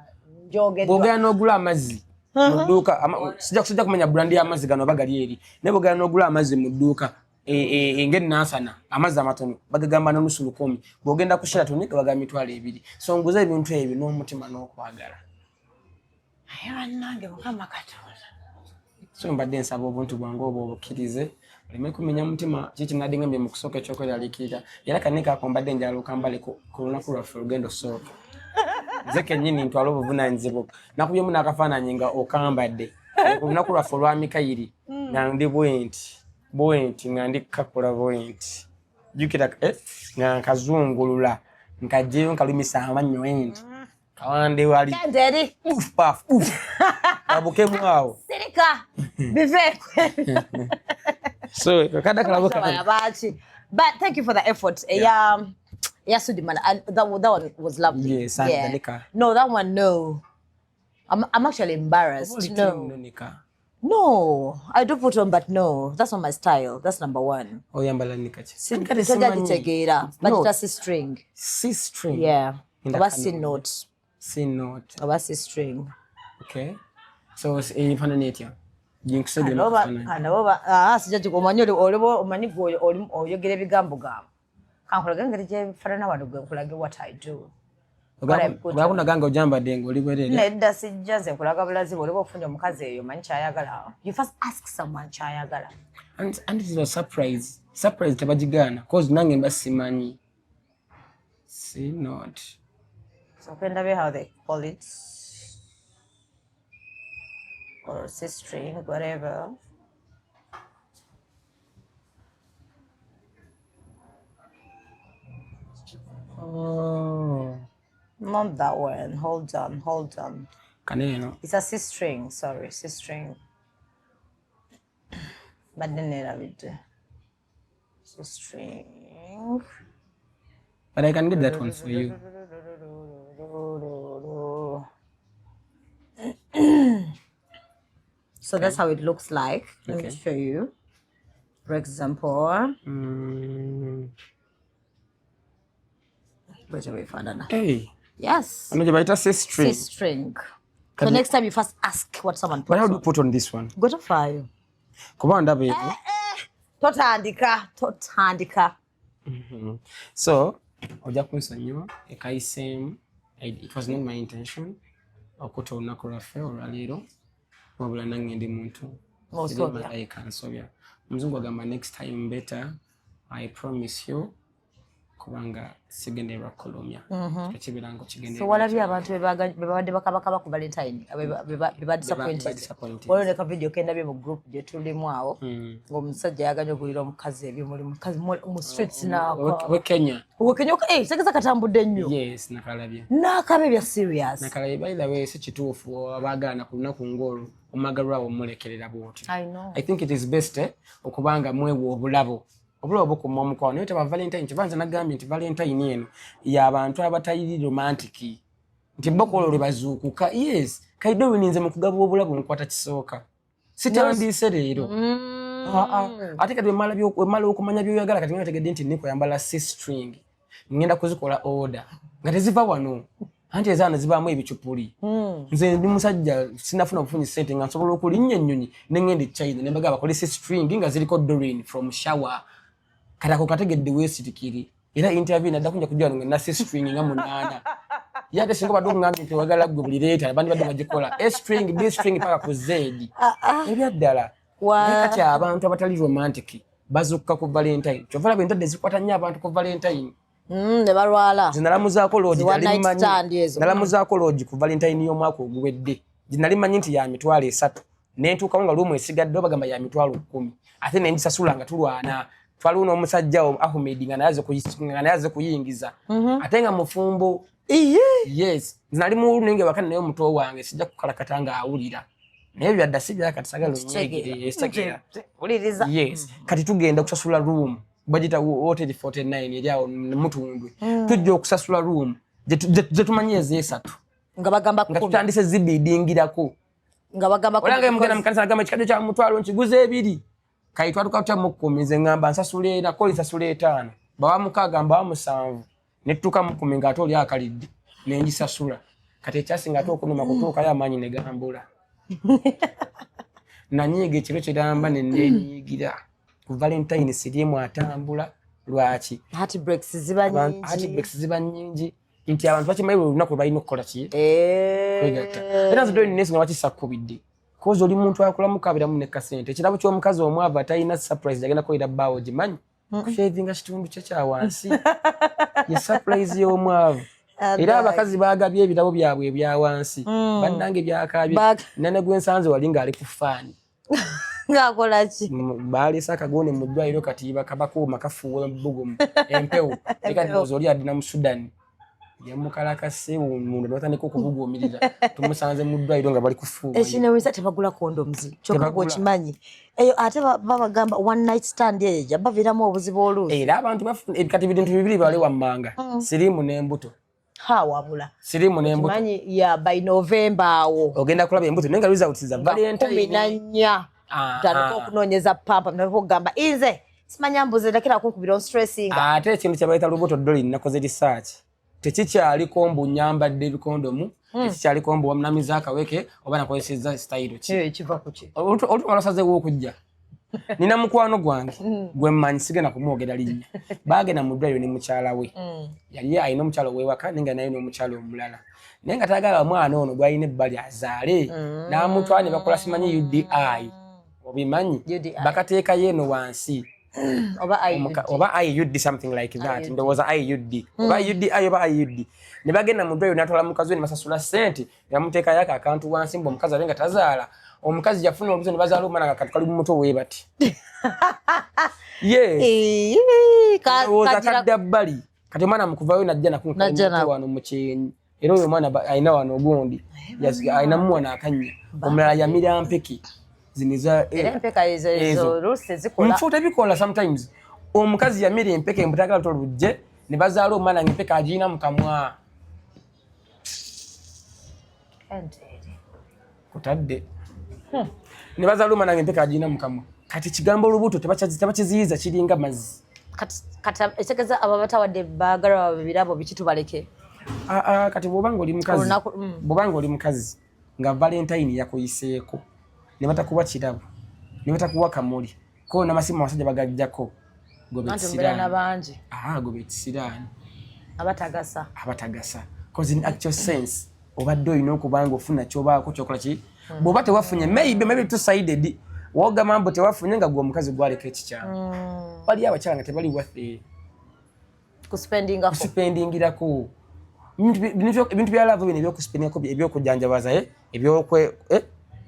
Njogeddwa. Bw'ogenda n'ogula amazzi mu dduuka, sijja kumanya brand y'amazzi gano oba gali eri, naye bw'ogenda n'ogula amazzi mu dduuka ng'enansana, amazzi amatono bagagamba na nusu lukumi, bw'ogenda ku Sheraton gabagamba 20,000. So nguze ebintu ebyo n'omutima n'okwagala. Naye bannange, Mukama Katonda. So mbadde nsaba obuntu bwange obwo obukkirize, oleme kumenya mutima. Kiki nadde ngambye mu kusooka ekyokweraliikirira, era kanika ako mbadde njagala okambale ku lunaku lwaffe olugendo sooka, nze kennyini ntwale obuvunaanyizibwa. Nakubyemu n'akafaananyi nga okambadde ku lunaku lwaffe olwa Mikayiri, nga ndi bwenti bwenti, nga ndi kakola bwenti, jjukira nga nkazungulula, nkajjeyo nkalumisa amannyo enti kawande wali. Genda eri. Uf, paf, uf, kabukemu awo. Sirika. Biveeko. So kakadde kalabo. Baaki. But thank you for the effort. Yeah. Yeah, Sudiman. That one was lovely. Yes, and the liquor. No, that one, no. I'm actually embarrassed. No. Nika. No. I do put on, but no. That's not my style. That's number one. Oyambala nika ki? Tojja gitegeera. But No. it's a C string. C string. Yeah. Inda Oba kano. C note. C note. Oba C string. Okay, so efaanana etya? Ginkusegere. Ah, sijja omanyi omanyi gwe oyogera ebigambo gambo. Kankulage engeri gyebifaanana wano, gwe nkulage what I do. What I put on. Olwakunaga nga ojambadde ng'oli bwerere. Nedda, sijja, nze nkulaga bulazi. Bw'oliba ofunye omukazi eyo omanyi kyayagala. You first ask someone kyayagala. And it is a surprise. Surprise tebagigaana, cause nange mba simanyi C note. So kendabe how they call it. Or C string, whatever. Oh. Not that one. Hold on, hold on. Kane eno. It's a C string, sorry, C string. Badde neerabidde. C string. But I can get that one for you. So that's how it looks like. Let me show you. For example, bwetyo bwefaanana. Hey. Yes. Ano gye bayita C string? C string. So next time you first ask what someone But how puts do you on. put on this one? Go tofaayo. Kuba ndaba eno. Totandika, totandika. So ojja kunsonyiwa ekayiseemu. It was not my intention okutta olunaku lwaffe olwaleero, wabula nange ndi muntu. Osobya. Malayika nsobya. Omuzungu agamba, "Next time better." I promise you, kubanga sigendererwa kukulumya, tekibeera nga okigendererwa. So walabye abantu be babadde bakabakaba ku Valentine, be ba disappointed. Be disappointed. Waliwo ne ka video kendabye mu group gye tulimu awo, ng'omusajja yaganye ogulira omukazi ebimuli, mukazi mu streets n'aka. We Kenya. Owekenya, tegeza katambudde nnyo. Yes, nakalabye. N'akaba ebya serious. Nakalabye. By the way, si kituufu abaagaana ku lunaku ng'olwo omwagalwa wo mulekerera bw'otyo. I know. I think it is best okubanga mwewa obulabo, obulabo bukuma omukwano, naye taba Valentine. Kibanza nagambye nti Valentine eno y'abantu abatayiri romantic, nti bo kwolwo lwe bazuukuka. Yes, kaido nze mu kugaba obulabo nkwata kisooka, sitandiise leero. Ah, ah. Ate kati wemala okumanya byoyagala, kati nga tegedde nti niko yambala C string, ngenda kuzikola order nga teziva wano, anti ezaana zibaamu ebicupuli. Nze ndi musajja, sinafuna bufunyi sente nga nsobola okulinnya ennyonyi nengenda e China nembaga bakole C string nga ziriko Doreen from Shower. Kati ako kategedde weesirikiri, era interview nadda kunja kujja wano nga na C string nga 8. Ye ate singa obadde okungambye nti oyagala gwe buli leeta, bandibadde bagikola A string, B string paka ku Z. Ah, ah. Ebyaddala. Naye kati abantu abatali romantic bazukka ku Valentine. Kyova olaba endwadde zikwata nnyo abantu ku Valentine. Ne balwala. Nze nalamuzaako loogi. Zi one night stand ezo. Nalamuzaako loogi ku Valentine y'omwaka oguwedde, gye nali manyi nti ya 30,000, nentuukawo nga luumu esigaddewo bagamba ya 10,000, ate nengisasula nga tulwana. Twaliwo n'omusajja wo Ahmed nga naye aze kuyingiza, ate nga mufumbo. Iye. Yes, nze nali muwulu naye nga ewaka naye omuto wange sijja kukalakata nga awulira, naye byadda si byakati, sagala onyeegere, sagala. Wuliriza. Yes, kati tugenda okusasula room, bagita Hotel 49 eri awo Mutundwe. Tujja okusasula room gye tumanyi ezesatu, nga bagamba nga 10. Tutandise zibidingirako. Nga bagamba 10. Olanga mugenda mukanisa, agamba ekikajjo kya 100 nkiguza ebiri. Kati twatuka tutya mu 10? Nze ŋŋamba nsasula ena, koli nsasula etaano, bawa 6, mbawa 7, netutuuka mu 10 ng'ate oli akalidde, nengisasula. Kati ekyasinga ate okunuma, kutuukayo amaanyi ne gambula, nanyiiga ekiro kiramba nenenyiigira ku Valentine. Siriimu atambula lwaki? Heartbreaks ziba nyingi. Heartbreaks ziba nyingi, nti abantu bakimanyi buli lunaku lwe balina okukola ki? Eh. Kwegatta. Era nze doli nesi nga wakisakubidde kozi oli muntu akolamu kabiramu ne kasente. Ekirabo ky'omukazi omwavu atalina surprise agenda kukolera bbaawo, gimanyi kushavinga kitundu kye kya wansi, ye surprise y'omwavu. Era abakazi bagabye ebirabo byabwe ebya wansi, bannange byakabye. Nane gwensanze wali ng'ali ku faani. Ng'akola ki? Baleese akagonde mu ddwaliro, kati bakabakuuma kafuuwa ebbugumu, empewo. Eka ndowooza oli adina mu Sudan, yamukalakase munda nebatandika okubuguumirira. Tumusanze mu ddwaliro nga bali kufuuwa. Ekinewunyisa, tebagula condoms, kyokka Tebagula. gweokimanyi eyo ate babagamba one night stand eyo ejja baviiramu obuzibu oluusi. Era abantu bafuna kati bintu bibiri bale wammanga, siriimu n'embuto. Ha, wabula Siriimu n'embuto. Kimanyi ya by November awo ogenda kulaba embuto, naye nga results za 14. Valentine. Ah, Tandika ah. okunoonyeza pampa, mutandika okugamba nze simanya mbuze ndakira kunkubira onstressinga. Ate ekintu kyebayita lubuto, doli nakoze research, tekikyaliko mbu nyambadde ebikondomu, tekikyaliko mbu wamunamiza akaweke oba nakozesezza sitayiro ki. Kiva ku ki? Olutumala osazeewo okujja. Nina mukwano gwange gwe mmanyi, sigenda kumwogera linnya, baagenda mu ddwaliro ne mukyala we. Yali alina omukyala ow'ewaka, naye nga naye n'omukyala omulala, naye nga tayagala omwana ono gwalina ebbali azaale, n'amutwala ne bakola simanyi UDI, obimanyi? UDI. Bakateekayo eno wansi. Oba IUD. Oba IUD, something like that. IUD. Ndowooza IUD oba UDI oba IUD. Ne bagenda mu ddwaliro, n'atwala mukazi we, ne basasula ssente, ne bamuteekayo ako akantu wansi mbu omukazi abe nga tazaala. Omukazi yafuna olubuto, ne bazaala omwana nga kati kali mu mutwe we bati. Yes. Ee, Ndowooza kagira kadda bbali. Kati omwana mukuvayo najja Najja nakunkamutwe wano mu kyenyi, era oyo omwana alina wano ogundi, alinamu wano akannya, omulala yamira mpeke zino eza Era empeka ezo ezo Ezo. oluusi zikola. Nfu tebikola. Sometimes omukazi yamira empeke mbutagala tolujje, ne bazaala omwana nga empeke agirina mu kamwa. Enteere. Kutadde ne bazaala omwana nga empeke agirina mu kamwa. Kati kigambo olubuto tebakiziyiza, kiringa mazzi. Kati ekitegeeza abo abatawadde baagalwa baabwe birabo biki, tubaleke? Ah, ah, kati bw'oba nga oli mukazi, Olunaku. Bw'oba nga oli mukazi nga Valentine yakuyiseeko ne batakuwa kirabo, ne batakuwa kamuli ko n'amasimu abasajja bagajjako, goba Anti mubeera ekisiraani. n'abangi. Ah, goba ekisiraani. Abatagasa. Abatagasa, cause in actual sense obadde olina okuba nga ofuna kyobaako kyokola ki. Bw'oba tewafunye, maybe two sided, wogamba mbu tewafunye nga gwe omukazi gwaleka ekikyamu. Waliyo abakyala nga tebali worth Kuspendingako. Kuspendingirako. Ebintu bya love bino ebyokuspendingako, ebyokujanjabaza,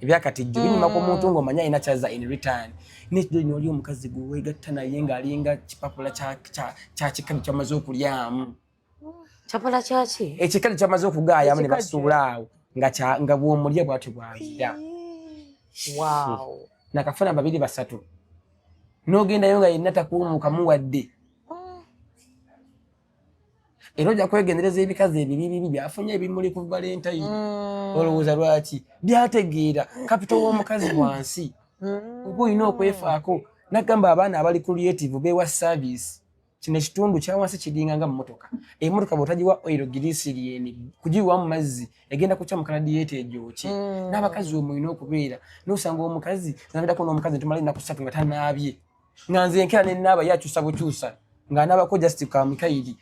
ebyakatijjo binyuma ku muntu ng'omanyi alina kyaza in return. Nekiro lino oli omukazi gwe weegatta naye ng'alinga kipapula kya kikajjo kyamaze okulyamu. Kyapala kyaki? Ekikajjo kyamaze okugaayamu ne Ekikajjo. basuula awo nga bw'omulya bwatyo bwazira. Wow. Nakafuna babiri basatu, n'ogendayo nga yenna takuumukamu wadde. Era ojja kwegendereza ebikazi ebibi bibi byafunye ebimuli ku Valentine. Olowooza lwaki? Byategeera capital w'omukazi wansi, oba olina okwefaako. Nagamba abaana abali creative beewa service. Kino ekitundu kyawansi kiringa nga mmotoka. Emmotoka bw'otagiwa oil, glycerin, kugiwa mu mazzi, egenda kukya mu radiator egyokye. N'abakazi omwo olina okubeera nosanga omukazi nabirako n'omukazi ntumala ennaku 3 nga tanaabye, nga nze enkera nenaaba, ye akyusa bukyusa ng'anaabako just ka mikayiri.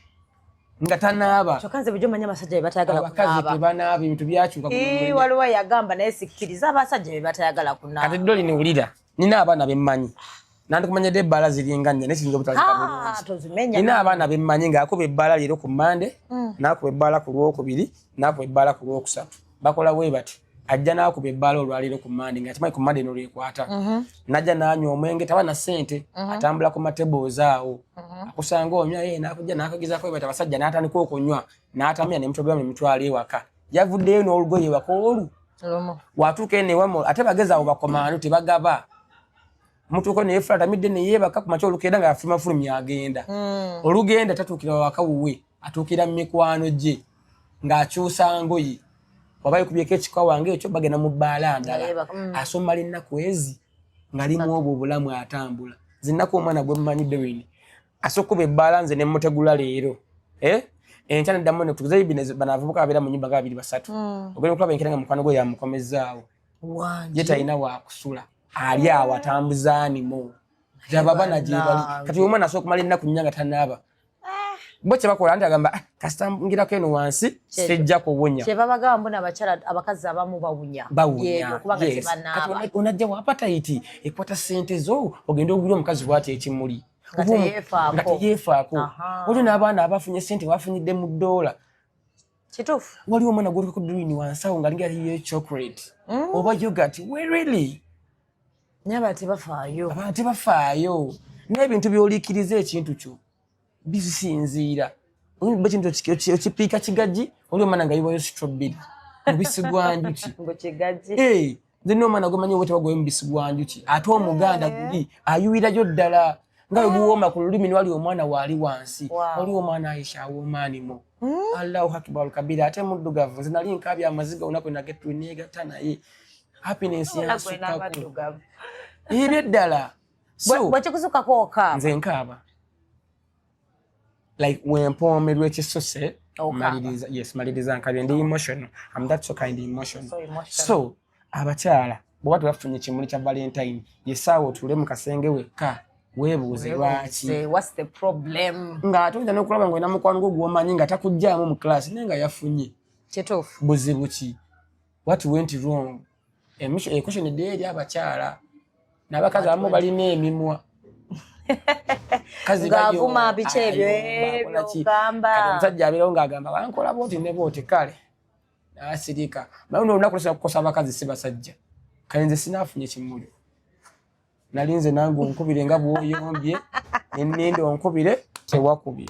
Nga tanaaba. Kyokka nze bulijjo mmanyi abasajja be batayagala Abakazi kunaaba. tebanaaba, ebintu byakyuka ku mulembe. Waliwo yagamba naye sikkiriza abasajja be batayagala kunaaba. Kati Dolini, wulira, nina abaana bemmanyi, nandikumanyidde ebbaala ziringa nnya, naye kiyinza obutalabika bulungi. Tozimenya. Nina abaana bemmanyi ng'akuba ebbaala leero ku Mande, n'akuba ebbaala ku Lwokubiri, n'akuba ebbaala ku Lwokusatu. Bakola bwe bati: ajja n'akuba ebbaala olwaleero ku Mande, nga kimanyi ku Mande eno lwekwata, najja n'anywa omwenge, taba na ssente, atambula ku mateboozi awo, akusanga onywa ye, n'akujja n'akagezaako bwe bati abasajja, n'atandika okunywa, n'atamya, nemutogera nemutwala ewaka. Yavuddeyo n'olugoye ewaka olu. Lumu. Watuuka eno ewamu, ate bagezi abo bakomaano tebagaba, mutuuka neyefula atamidde, neyeebaka. Ku makya olukeera nga afuluma fulumya agenda. Olugenda tatuukira waka wuwe, atuukira mu mikwano gye ng'akyusa ngoye, waba yekubyeko ekika wange ekyo, bagenda mu bbaala ndala. Yeebaka, Asomala ennaku ezi nga limu obwo obulamu atambula zinnaku. Omwana gwe mmanyi, Doreen, asooka ebbaala, nze nemutegula leero. Eh? Enkya neddamu netuguza bano abavubuka babeera mu nyumba nga babiri basatu. Ogenda okulaba enkeera nga mukwano gwe yamukomezaawo. Wangi. Ye talina wakusula, ali awo atambuza animo gyababana gyebali. Kati omwana asobola okumala ennaku 4 nga tanaaba. Bo kyebakola nti agamba, "Ah, kasita ngirako eno wansi, sijja kuwunya." Kyebabagamba mbona abakyala, abakazi abamu bawunya. Bawunya. Yebyo, kubanga Yes. tebanaaba. Kati onajja wa appetite ekwata sente zo, ogende ogulire omukazi bwati ekimuli. Nga Oba teyeefaako. Nga teyeefaako. Waliwo n'abaana abafunye sente, bafunyidde mu ddoola. Kituufu. Waliwo omwana gw'otuuka ku Doreen wansi awo nga alinga yiye chocolate oba yogurt we, really. Naye abantu tebafaayo. Abantu tebafaayo n'ebintu by'oliikiriza, ekintu kyo bisinziira. Oba ekintu okipiika kigaji, oli omwana nga yiwayo strawberry mubisi gwa njuki. Mbu kigaji. Eh, nze nina omwana gwemanyi oba tebagwayo mubisi gwa njuki, ate omuganda guli ayuwirayo ddala nga bwe guwooma ku lulimi. Niwali omwana waali wansi. Waliwo omwana Aisha awoomaanimo. Allahu akbar kabira, ate muddugavu. Nze nali nkaabya amaziga olunaku nagegatta naye, happiness yansukkako ebyeddala. So Bwekikuzukako okaaba? Nze nkaaba like wempoomerwa ekisuse. Okaaba. Maliriza, yes, maliriza nkabye. Ndi emotional, I'm that so kind emotional. So emotional. So abakyala bweba tebafunye kimuli kya Valentine, yesaawa otuule mu kasenge wekka weebuuze lwaki. Say, what's the problem? Ng'ate oyinza n'okulaba nga olina mukwano gwo gw'omanyi nga takuggyaamu mu class, naye nga yafunye. Kituufu. Buzibu ki? What went wrong? Equation eddeyo eri abakyala n'abakazi abamu balina emimwa. Kazi Ng'avuma bayomba, biki ebyo, ayomba, akola ki. by'ogamba. Kati omusajja abeerawo ng'agamba bankola booti ne booti, kale n'asirika. Naye luno olunaku lusobola kukosa abakazi, si basajja. Kale nze sinaafunye kimuli, nali nze nange onkubire nga bw'oyombye, nenninda onkubire, tewakubye.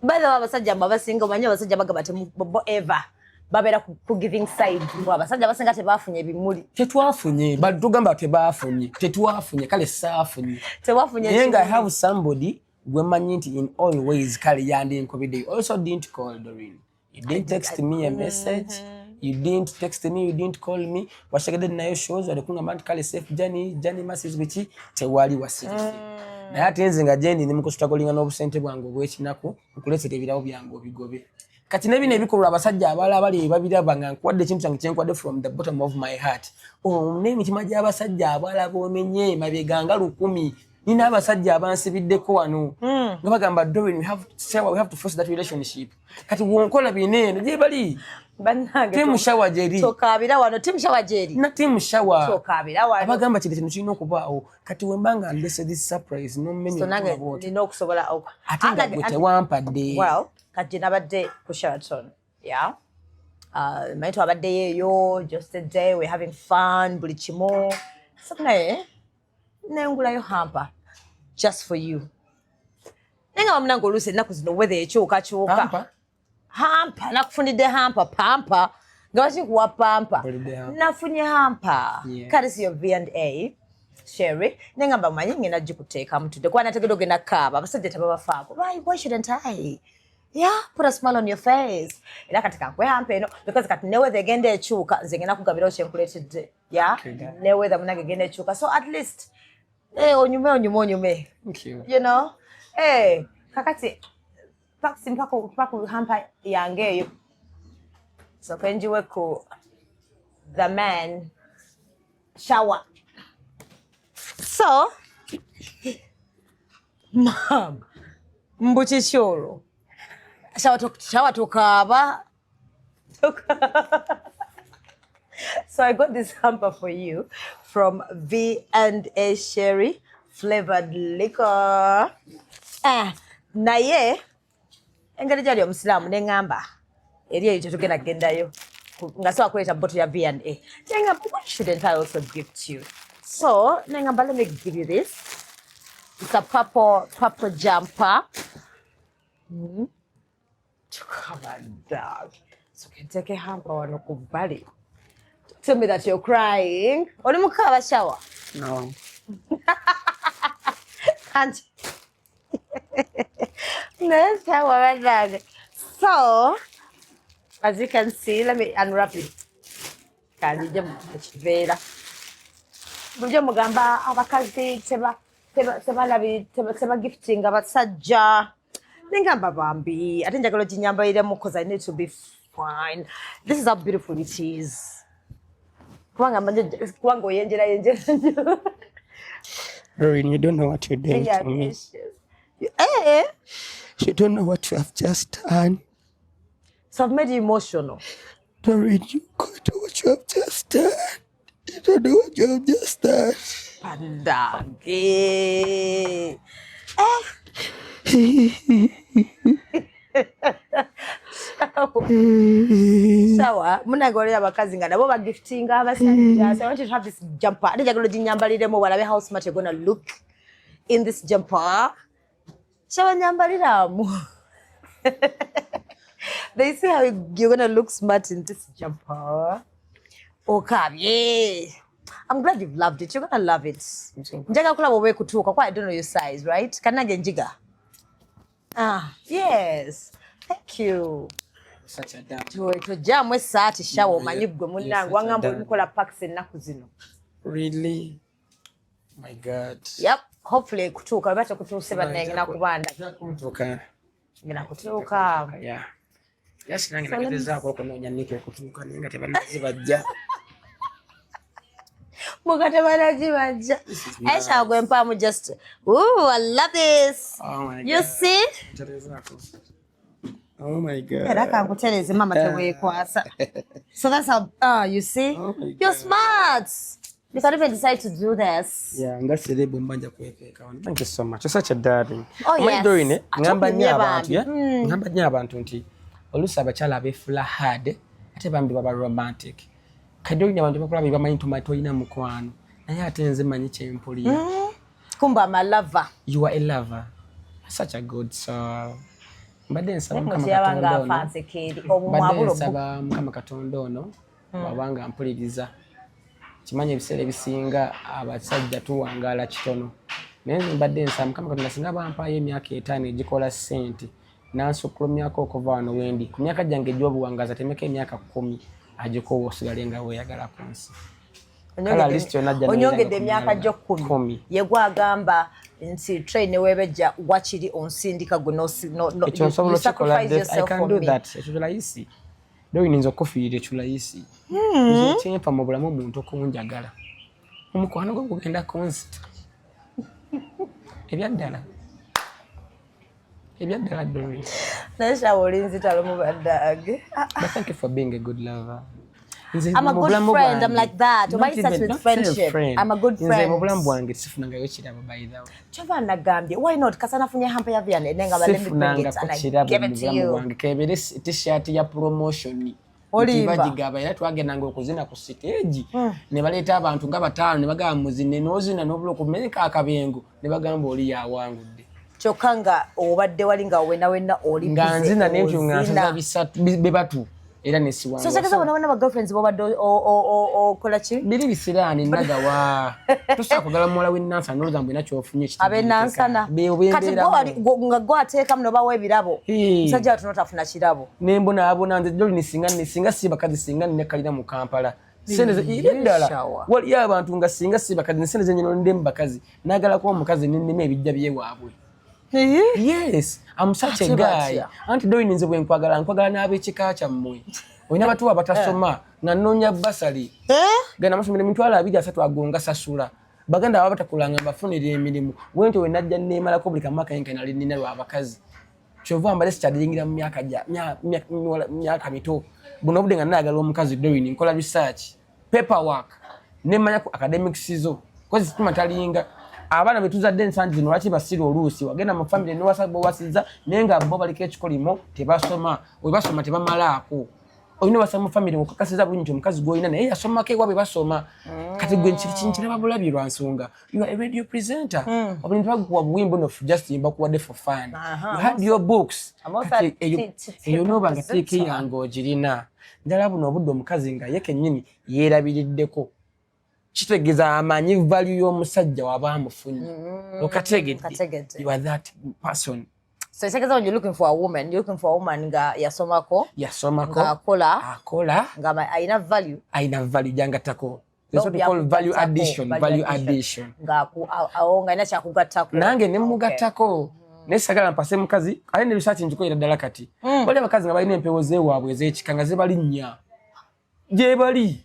By the way, abasajja mwe abasinga, omanyi abasajja bagamba bo ever babeera ku giving side. Mbu abasajja abasinga tebafunye ebimuli. Tetwafunye, tugamba tebafunye, tetwafunye, kale saafunye. Tewafunye Naye nga I kimuli. have somebody gwe mmanyi nti in all ways kale yandinkubidde. You also didn't call, Doreen. You didn't text me a message, you didn't text me, you didn't call me. Wasegedde nayo shows wali kungamba nti kale safe journey, journey masses, biki, tewali, wasirise. Naye ate nze nga gyendi ndi mukustrugglinga n'obusente bwange obwekinaku, nkuleetera ebirabo byange obigobe. Kati nebino ebikolwa abasajja abalala bali babiraba nga nkuwadde ekintu kyange kyenkwadde from the bottom of my heart. Oh, n'emitima gy'abasajja abalala bomenye mabega nga 1000. Nina abasajja abansibiddeko wano nga bagamba, "Doreen, we have to force that relationship." Kati wonkola bino eno gye bali. Bannange, Team Shower gyeri. Tokaabira wano, team Shower gyeri. Na team Shower. Tokaabira wano. Abagamba kino kintu kirina okubaawo. Kati wemba nga ndese this surprise nomenya So nange omutima bw'otyo. nina okusobola Ate nga gwe tewampadde. Well, kati gye nabadde ku Sheraton, yeah, manyi twabaddeyo eyo just a day, we're having fun, buli kimu. So naye nengulayo hamper just for you, naye nga bamunange oluusi ennaku zino weather ekyukakyuka. Hamper? Hamper, nakufunidde hamper, pamper nga bakikuwa pamper. Mpulidde hamper. Nafunye hamper courtesy of V&A Sherry, nengamba manyi ngenda gikuteekamu tudde, kuba nategedde ogenda kaaba. Abasajja tebabafaako. Why shouldn't I, yeah, put a smile on your face? Era kati kankuwe hamper eno because kati ne weather egenda ekyuka, nze ngenda kugabirawo kyenkuleetedde, yeah. Okay, darling. Ne weather munange egenda ekyuka, so at least onyume, onyume, onyume. Thank you. You know, kakati pakisi mpaku hamper yange eyo, so kenjiwe ku the man Shower. So mam, mbu kiki olwo? Shawa tokaaba. So I got this hamper for you from V&A Sherry flavored liquor. Eh, naye engeri gyali omusiraamu neŋŋamba eri eyo tetugenda kugendayo nga sobola kuleeta bottle ya V&A. Neŋŋamba, what shouldn't I also gift you? So neŋŋamba, let me give you this. It's a purple jumper. Come on, dog. So can take a hamper wano ku bbali. Tell me that you're crying. Oli mukaaba, Shawa? No. Can't. Naye Shawa bannange. So, as you can see, let me unwrap it. Kanjije mu kiveera. Bulijjo mugamba abakazi tebalabi tebagiftinga basajja. Nengamba bambi ate njagala oginyambaliremu because I need to be fine. This is how beautiful it is. Kubanga kubanga oyenjera yenjera nnyo. Doreen, you don't know what you're doing Yeah, to me. precious. Eh, You don't know what you have just done. So I've made you emotional. Doreen, you don't know what you have just done. You don't know what you have just done. Pandange. Eh. Sawa, munange olera abakazi nga nabo bagiftinga abasajja. So I want you to have this jumper. Ate njagala oginyambaliremu walabe how smart you're gonna look in this jumper. Shawa, nyambaliramu. They see how you're gonna look smart in this jumper. Okaabye. I'm glad you've loved it. You're gonna love it. Njagala kulaba oba ekutuuka. Kuba I don't know your size, right? Kannange njiga. Ah, yes. Thank you. Such a damn. Tojjaamu essaati, Shawa, omanyi ggwe munnange wangamba olimukola packs ennaku zino. Really? My God. Yep. Hopefully ekutuuka. Oba tekutuuse bannange ngenda kubanda. Kutuuka. Ngenda kutuuka. Yeah. Yes, nange nagezezaako okunoonya nika okutuuka naye nga tebannazibajja. Muka tebanagibajja. Nice. Aisha gwe mpaamu just. Ooh, I love this. Oh my You God. see? Nterezaako. Oh my God. Era kankutereze mama teweekwasa. So that's how, ah, you see? Oh my You're God. smart. You can even decide to do this. Yeah, nga celeb mba nja kwepeeka wano. Thank you so much. You're such a darling. Oh, Omanyi yes. Doreen, eh, Ate ngamba nnyo okulumye abantu, bambi. yeah? Ngamba nnyo abantu nti oluusi abakyala abeefuula hard ate bambi baba romantic. Kati Doreen, abantu bakola bye bamanyi nti tolina mukwano. Naye ate nze manyi kyempulira. Kumba I'm a lover. You are a lover. Such a good soul. Mbadde nsaba Mukama Mukama Katonda ono. afansekeeri Mbadde obumwabulo. nsaba Mukama Katonda ono wabanga mpuliriza. Kimanyi ebiseera ebisinga abasajja tuwangaala kitono. Naye nze mbadde nsaba Mukama Katonda singa bampaayo emyaka 5 egikola ssente n'ansukkulumyako okuva wano wendi. Ku myaka gyange egy'obuwangaazi atemeko emyaka 10 agikuwa osigale nga weeyagala ku nsi. Kale at least yonna ajja Onyongedde n'oyagala emyaka gyo 10. 10. Ye gwagamba nti train neweebejja wakiri onsindika gwe no, Ekyo nsobola you okikola. sacrifice I yourself can for do me. that. Ekyo kilayisi. Doreen, okufiirira ekilayisi. Nze ekyempa mu bulamu omuntu okunjagala. Omukwano gwo gugenda kunzita. Ebyaddala. Ebyaddala, Doreen. Naye Shawa olinzita lumu baddange. But thank you for being a good lover. Nze I'm a mu good bulamu friend. I'm bwange- like that. Not Omanyi starts even- with not friendship. friend. I'm a good Nze friend. mu bulamu bwange sifunangayo kirabo, by the way. Kyova nagambye why not kasa nafunye hamper ya V&A nenga let me bring it Sifunangako and I kirabo give mu it to bulamu you. bwange kebeere t-shirt ya promotion. Olimba. Nti bagigaba era twagendanga okuzina ku siteegi ne baleeta abantu nga bataano ne bagamba muzine n'ozina n'obula okumeneka akabengo ne bagamba oli yawangudde. Kyokka nga obadde wali nga wena wena oli Nga busy, nzina nentyo nga ozina. nsaza bisatu bebatu era So nesiwangula. sekeza bona bona ba girlfriends bobadde okola ki? Biri bisiraani nagawa tosobola kugala muwala w'ennansana nolowooza mbu ina kyofunye. Ab'enansana kati gwe wali nga gwe ateekamu nobawa ebirabo. Hee. Musajja watu notafuna kirabo. Nembonaabona nze joli singa si bakazi singa nnekalira mu Kampala. Sente eri eddala. Shawa. Waliyo abantu nga singa si bakazi sente zennyonodde mu bakazi naagalako omukazi nennema ebijja byewaabwe. Yes, I'm such a Ate guy. batya? Anti Doreen, nze bwe nkwagala nkwagala n'ab'ekika kyammwe. Olina batuwa abatasoma nga nnoonya basali. Eh? Genda amasomero 230,000 ago nga sasula. Baganda baba batakulanga mbafunira emirimu. Bwentyo we najja neemalako buli kamu akayenka nali nnina lw'abakazi. Kyova mbadde sikyadiringira mu myaka myaka mito. Buno obudde nga nayagala omukazi, Doreen, nkola research, paperwork, nemanya ku academics zo, kozi sitima talinga abaana betuzadde ensangi zino. Lwaki basira? Oluusi wagenda mu family newasa bwewasiza, naye nga bo baliko ekikolimo, tebasoma. Webasoma tebamalaako. Olina wasa mu family okakasiza bulungi nti omukazi gwolina naye yasomako ewaabwe basoma. Kati gwe nkiraba bulabi lwa nsonga you are a radio presenter. Obintu bakuwa buwimbo no just bakuwadde for fun. You had your books. Kati eyo noba nga tick yange ogirina. Njala buno obudde omukazi nga ye kennyini yeerabiriddeko, kitegeeza amanyi value y'omusajja waba amufunye. Okategedde? Kategedde. You are that person. So ekitegeeza when you're looking for a woman, you're looking for a woman nga yasomako, yasomako, ng'akola, akola, nga alina value. Alina value gyangattako. That's what we call value addition, value addition. Awo nga alina kyakugattako. Nange ne mugattako, naye sagala mpase mukazi ate ne research ngikolera ddala. Kati wali abakazi nga balina empewo zeewaabwe ez'ekika nga zibalinnya gye bali,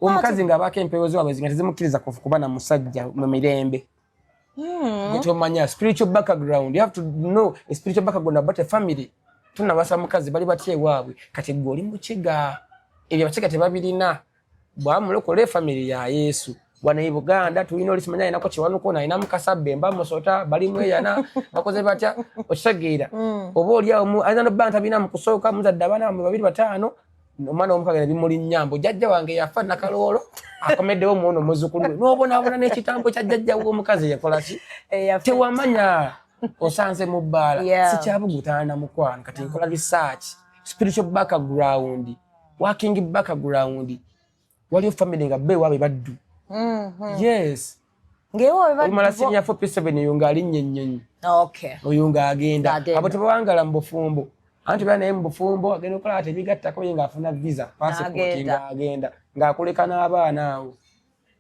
omukazi ng'abaako empewo zewaabwe nga tezimukkiriza kuba na musajja mu mirembe. Gwe tomanya spiritual background. You have to know a spiritual background about a family. Tunabasa mukazi bali batya ewaabwe. Kati gwe oli mukiga, ebyo abakiga tebabirina. Bwamulokola efamily ya Yesu. Wano e Buganda tulina oli simanya alinako Kiwanuka, ono alina Mukasa, Bemba, Musota, balimu eyana bakoze batya, okitegeera? Oba oli awo ayinza nobba ntabina mu kusooka muzadde abaana bamwe babiri bataano, omwana omukaga ne bimulinnya mbu jjajja wange yafa Nakaloolo, akomeddewo muono muzzukulu we, n'obonaabona n'ekitambo kya jjajja w'omukazi yakola ki. Tewamanya osanze mu bbaala. Sikyabugutaana mukwano. Kati nkola research, spiritual background, working background. Waliyo family nga be waabwe baddu. Yes. Ng'ewaabwe olumala baddu senior 4 P7, eyo ng'alinnya ennyonyi. Oyo ng'agenda. Ng'agenda. Abo tebawangala mu bufumbo, anti beera naye mu bufumbo agenda okola tebigattako, ye ng'afuna visa, passport. N'agenda. Ng'agenda ng'akuleka n'abaana awo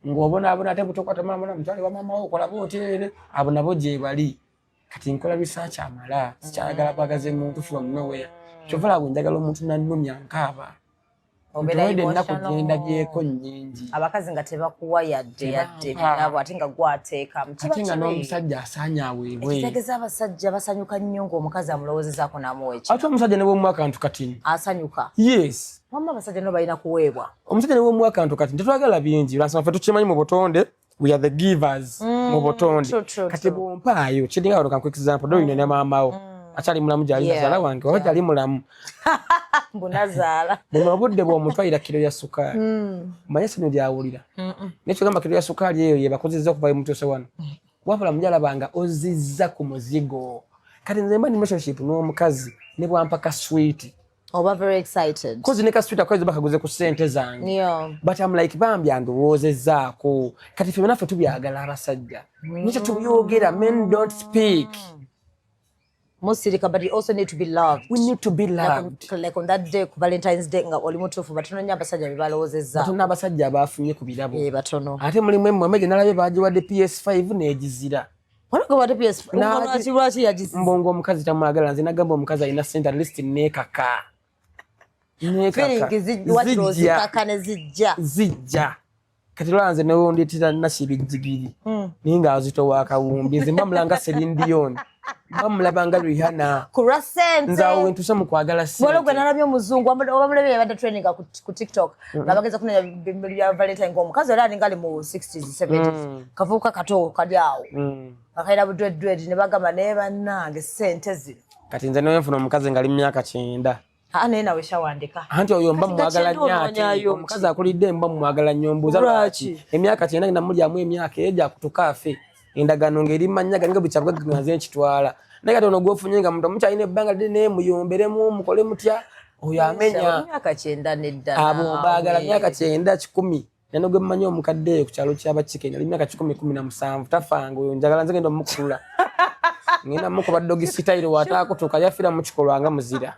ng'obonaabona, ate butokwata maama mutwale wa maama wo okola booteere. Abo nabo gye bali. Kati nkola research amala, sikyayagala bwagaze muntu from nowhere. Kyova laba njagala omuntu nannumya nkaaba. Obeera Ntuwedde ennaku emotional. gyendabyeko nnyingi. Abakazi nga tebakuwa yadde yadde Tebampa. birabo, ate nga gwateekamu. Kiba Ate nga kibi. n'omusajja asaanye aweebwe. Ekitegeeza abasajja basanyuka nnyo ng'omukazi amulowoozezaako n'amuwa eki. Ate omusajja ne bwomuwa akantu katini, asanyuka. Yes. Wamma abasajja no balina kuweebwa. Omusajja ne bwomuwa akantu katini, tetwagala bingi lwansonga ffe tukimanyi mu butonde we are the givers mu butonde. True, Kati bwompaayo kiringa wano, kanku example, Doreen ne maamawo akyali mulamu gyali, nazaala wange waba gyali mulamu. Mbu nazaala. Buno obudde bw'omutwalira kiro ya sukaali, manye essanyu lyawulira. Naye kyogamba kiro ya sukaali eyo yebakozezza okuva emutuuse wano, wabula mujalaba nga ozizza ku muzigo. Kati nze mba ni relationship n'omukazi ne bwampa ka sweet, oba very excited. Kozi ne ka sweet akozi bakaguze ku ssente zange, but I'm like, bambi andowoozezzaako. Kati ffe naffe tubyagala abasajja, nikyo tubyogera. Men don't speak. Musirika, but you also need to be loved. We need to be loved. Like on that day, ku Valentine's Day, nga oli mutuufu, batono nnyo abasajja be balowoozezza. Batono abasajja abafunye ku birabo. Eh, batono. Ate mulimu emmwe gye nalabye bagiwadde PS5 n'egizira. Waliwo gwe PS lwaki yagiziza? Mbongo omukazi tamwagala. Nze nagamba omukazi alina sente, at least neekaka. Neekaka. Feeling wakiri Zijja. ozikaka ne zijja. Zijja. Kati lwa nze newondeetera nakibijjigiri, naye ng'azitowa akawumbi, nze mba mulanga Celine Dion, mba mulaba nga Rihanna. Ku lwa ssente. Nze awo wentuuse mu kwagala Waliwo gwe ssente. nalabye omuzungu oba mulabye yabadde training ku TikTok nga bageza kunenya bimuli bya Valentine, ng'omukazi era alinga ali mu 60s 70s, kavubuka kato kali awo nga kalina budreddred, ne bagamba naye bannange ssente zino. Kati nze newenfuna omukazi nga ali mu myaka 90, Aa, naye nawe shawandika. Anti oyo mba Kati nga mwagala 90 nnyo. Ate onoonyayo omukazi akulidde mba mwagala nnyo. Mbuuza Lwaki? lwaki emyaka 90 ngenda mulyamu emyaka eyo gyakutuka afe, endagaano ng'eri mannya gange, buli kyabugagga nga nze nkitwala. Naye kati ono gwofunye nga muntu omukyalina ebbanga ddene, muyomberemu, mukole mutya, oyo amenya. Emyaka 90 nedda. Abo mbaagala. Naawe. Myaka 90, 100. Nano gwe mmanyi omukadde eyo ku kyalo kyabakike ali myaka 117, tafanga. Oyo njagala nze genda omukulula, ngenda mukuba doggy style, wataakutuuka yafiira mu kikolwa nga muzira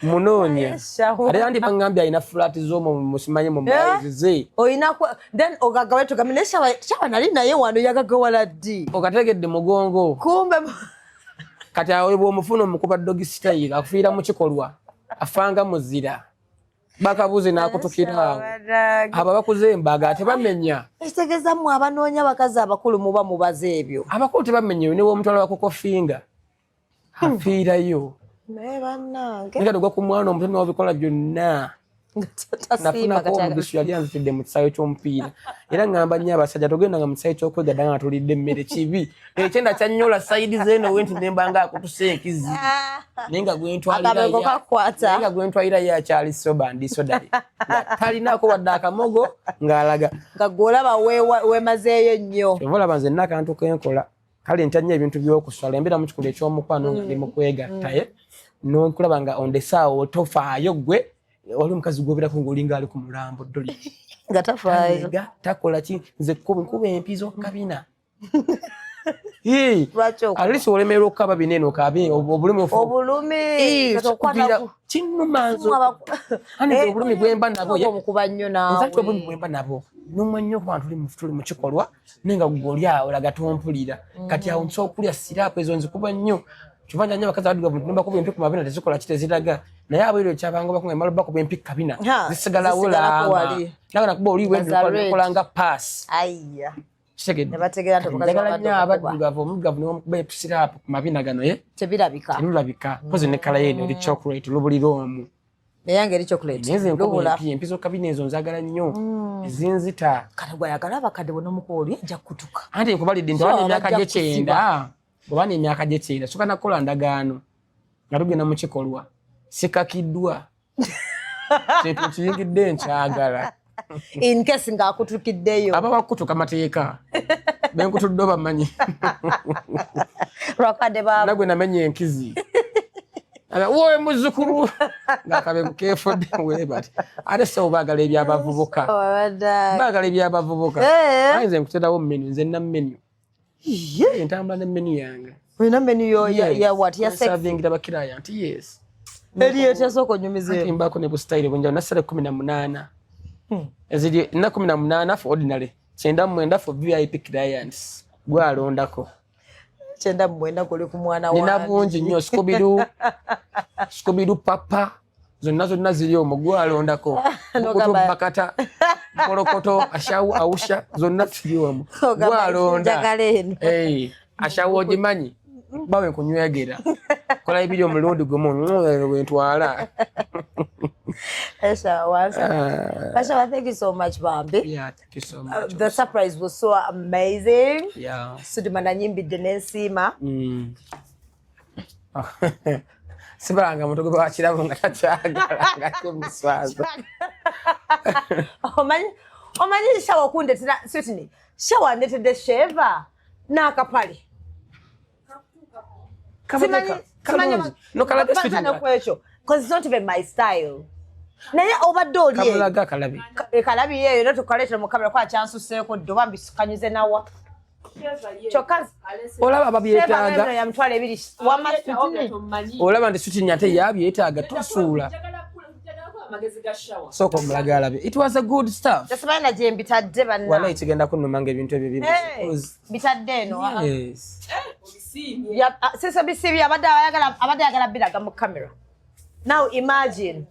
munoonya. Shawo. Ate andi baŋŋambye alina flat z'omwo musimanyi mu miles ze. Olina then ogaggawa tugambe naye shawa nali naye wano yagaggawala ddi? Okategedde mugongo. Kumbe Kati awo bw'omufuna omukuba doggy style, afiira mu kikolwa, afanga muzira, bakabuze n'akutukira awo. Abo abakuze embaga tebamenya. Ekitegeeza mmwe abanoonya abakazi abakulu muba mubaze ebyo. Abakulu tebamenya. Ne womutwala wa kokofinga afiirayo. Naye bannange. Naye kati ku mwana omuto n'obikola byonna. Nafunako omugisu yali anzitidde mu kisaawe ky'omupiira. Era ŋŋamba nnyo abasajja togendanga mu kisaawe ky'okwegadda nga tulidde emmere kibi. Ekyenda kyannyola sayidi zeeno we nti ne mba nga akutuse enkizi. Naye nga gwe ntwalira ye akyali soba ndi sodali. Nga talinaako wadde akamogo ng'alaga. Nga gw'olaba weemazeeyo nnyo. Kyova olaba nze nina akantu ke nkola. Kale ntya nnyo ebintu by'okuswala embeera mu kikula eky'omukwano nga ndi mu kwegatta ye. N'okulaba nga ondesaawo tofaayo ggwe. Wali omukazi gw'obeerako ng'olinga ali ku mulambo ddoli. Nga tafaayo. Takola ki nze nkuba empizo kabina. At least olemererwa okukaba bino eno okabe obulumi obulumi kinnuma nze ani obulumi bwemba nabo obukuba nnyo naawe nze obulumi bwemba nabo nnumwa nnyo okuba tuli mu kikolwa naye nga ggwe oli awo olaga tompulira kati awo nsobola okulya siraapu ezo nzikuba nnyo kyova nnyo abakazi abaddugavu nti bakuba empi ku mabina tezikola ki teziraga naye abeeru ekyabanga bakunga emala bakuba empi kabina zisigalawo laama naga nakuba oli wekola nga paasi njagala nnyo abaddugavu omuddugavu newamukuba episiraapu ku mabina gano ye tebirabika tebirabika mpozi ne kala yeeno eri chocolate lubulira omu naye nga eri chocolate naye nze nkuba empi empi kabina ezo nzagala nnyo ezinzita kale gwayagala abakadde bonna omukooli ajja kukutuka anti nkubalidde nti oba n'emyaka gye kyenda oba n'emyaka gye kyenda soka nakukola ndagaano nga tugenda mu kikolwa sikakiddwa kintu kiyingidde nkyagala in case ng'akutukiddeyo aba bakutuka mateeka benkutudde obamanyi lwakadde nagwe namenya enkizi wowe muzzukulu ng'akabe keefudde weebati ate ssebo baagala ebyabavubuka baagala ebyabavubuka aye nze nkuterawo menu nze nna menu entambula ne menu yange olina menu ya what ya sex savingira bakiraya nti yes eri etyasooka onyumizeemu mbaako ne busitayire bwenjawulo nassale 18 eziri nna 18 for ordinary 99 for VIP clients gwalondako 99 kuli ku mwana wange nina bungi nnyo Scooby-Doo papa zonna zonna ziri omwo gwalondako bakata kolokoto ashawu ausha zonna ziri omwo gwalonda ashawu ogimanyi bawe nkunywegera kola ebiri omulundi gumu wentwala. Bashawa, thank you so much, Bambi. Yeah, thank you so much. The surprise was so amazing. Yeah. Sudima nanyimbidde n'ensiima. Sibalanga muntu gwe bakirabo nga takyagala nga temuswaza. Omanyi shawa okundetera sweetney. Shawa ndetedde sheva n'akapale. No kalaga sweetney. Because it's not even my style. Naye obadde oli kamulaga kalabi. Kalabi yeeyo era tukaleetera mu kamera kwa kyansuseeko dde oba mbisukanyuze nawa. Kyokka olaba ababyetaaga ya mitwalo ebiri wamma sweetney. Olaba nti sweetney ate yabyetaaga tosuula. Sooka omulaga alabe. It was a good stuff. Tesimanyi na gye mbitadde banna. Walayi kigenda kunnuma ng'ebintu ebyo bibi. Bitadde eno. Yes. Sisa bisiibye abadde ayagala biraga mu kamera. Now imagine.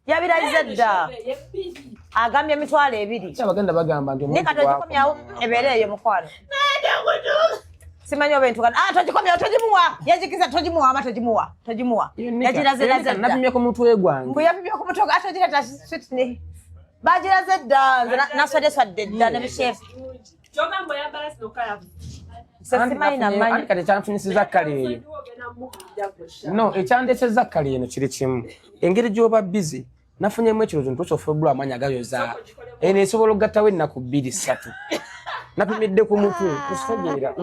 Yabiraze dda. Agambye emitwalo ebiri. Abaganda bagamba nti omuntu wako. Togikomyawo ebeere eyo mukwano. Simanyi oba entuka. Togikomyawo togimuwa. Yagikiza togimuwa ama togimuwa. Togimuwa. Yagiraze dda. Napimye ku mutwe gwange. Mbu yapimye ku mutwe gwange. Togireta sweetney. Bagiraze dda. Nze naswadde swadde dda ne bishefu. Anti kati ekyanfunyisiza kale eyo. No, ekyandesezza kale eno kiri kimu. Engeri gy'oba busy nafunyemu ekirowoozo nti osobola ogula amaanyi agayoza. Eno esobola okugattawo ennaku 2 3. Napimidde ku mutwe, ositegeera.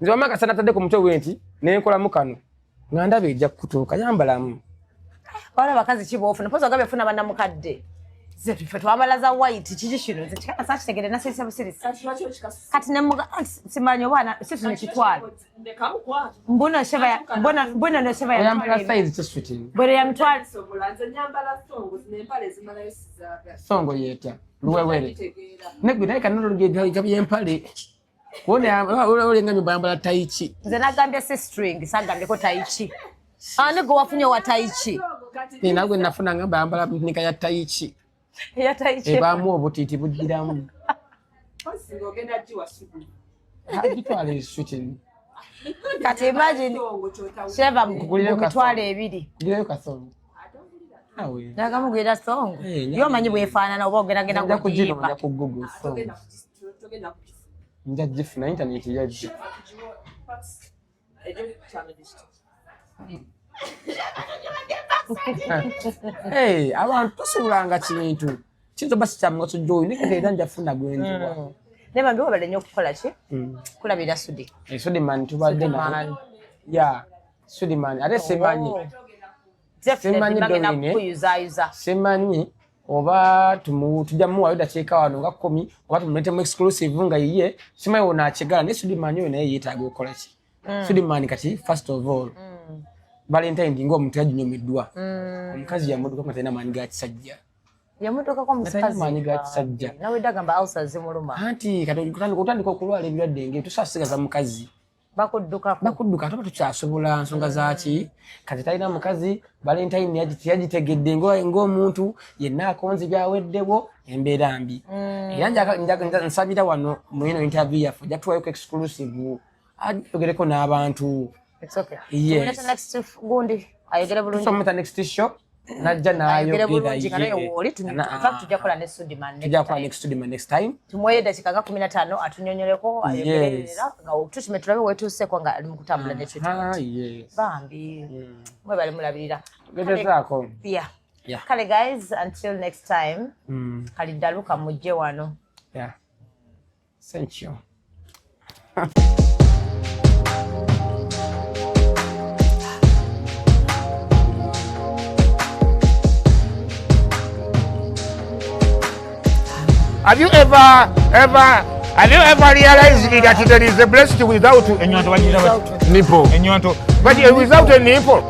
Nze wamma kasa natadde ku mutwe bwe nti ne nkolamu kano. Nga ndaba ejja kukutuuka yambalamu. Wala abakazi ki b'ofuna? Mpozi ogambye funa bannamukadde. Nze ffe twambala za white kiki kino nze kikaka saakitegedde nasirisa busirisi. Kati ne simanyi oba si nekitwala. Mbuno sheva mbuno no sheva yambala size ki sweetie. Bwere ya mitwalo. Songo yeta luwewere. Negwe naye kano lugedde by'empale. Wona olenga nyumba taichi. Nze nagambye si string sagambyeko taichi. Ani gwe wafunye wa taichi? Ni nagwe nafuna ngamba yambala nika ya taichi. Ya taichi. Ebaamu obutiiti buddiramu. Agitwala eswitini. Kati imagine Sheva mitwalo 2. Kugireyo kasongo. Awe. Nakamugwira songo. Eh, Yo manyi bwefaanana oba ogeragenda Nja kugiyimba. kuginoonya ku Google songs. Nja gifuna internet yajja. Hey, abantu tosobolanga kintu kiyinza oba si kya mugaso gy'oli naye kati era njafuna gwenjiwa. Naye bambi wabale nnyo okukola ki? Kulabira Sudi. Eh, Sudiman tubadde naye. Yeah, Sudiman ate simanyi. Definitely Simanyi bagenda Doreen, eh? kukuyuzaayuza. Simanyi oba tujja muwaayo dakiika wano nga 10 oba tumuleetemu exclusive nga yiye simanyi ono akigala naye Sudiman oyo naye yeetaaga okukola ki. Sudiman kati first of all Valentine ng'omuntu yaginyumiddwa omukazi yamudduka nga talina maanyi ga kisajja. Yamuddukako Nga talina maanyi ga kisajja. Nawe dagamba ulcers zimuluma. Anti kati otandika okulwala ebirwadde ng'ebyo tosobola kusigaza mukazi. Bakuddukako. Bakudduka ate oba tukyasobola nsonga zaaki kati talina mukazi Valentine yagitegedde ng'omuntu yenna akonze byaweddewo embeera mbi. Era nsabira wano mu eno interview yaffe ojja tuwayoko exclusive ayogereko n'abantu. It's okay. Yes. Tumulete next gundi ayogere bulungi. Tusometa next show najja Ayogere n'ayogera bulungi nga naye ye. wooli in fact tujja kukola ne Sudiman next Tujja kukola time. next Sudiman next time. Tumuweyo eddakiika nga 15 atunyonyoleko ayogere Yes. era nga treatment tulabe wetuuseeko nga ali mu kutambula ne treatment. Ah, yes. Bambi mwebale mulabirira. Tugezezaako. Yeah. Yeah. Kale guys, until next time. Kaliddaluka mujje wano. Yeah. Thank you. Have you ever, ever, have you ever realized that there is a blessing without a nipple? But without a nipple.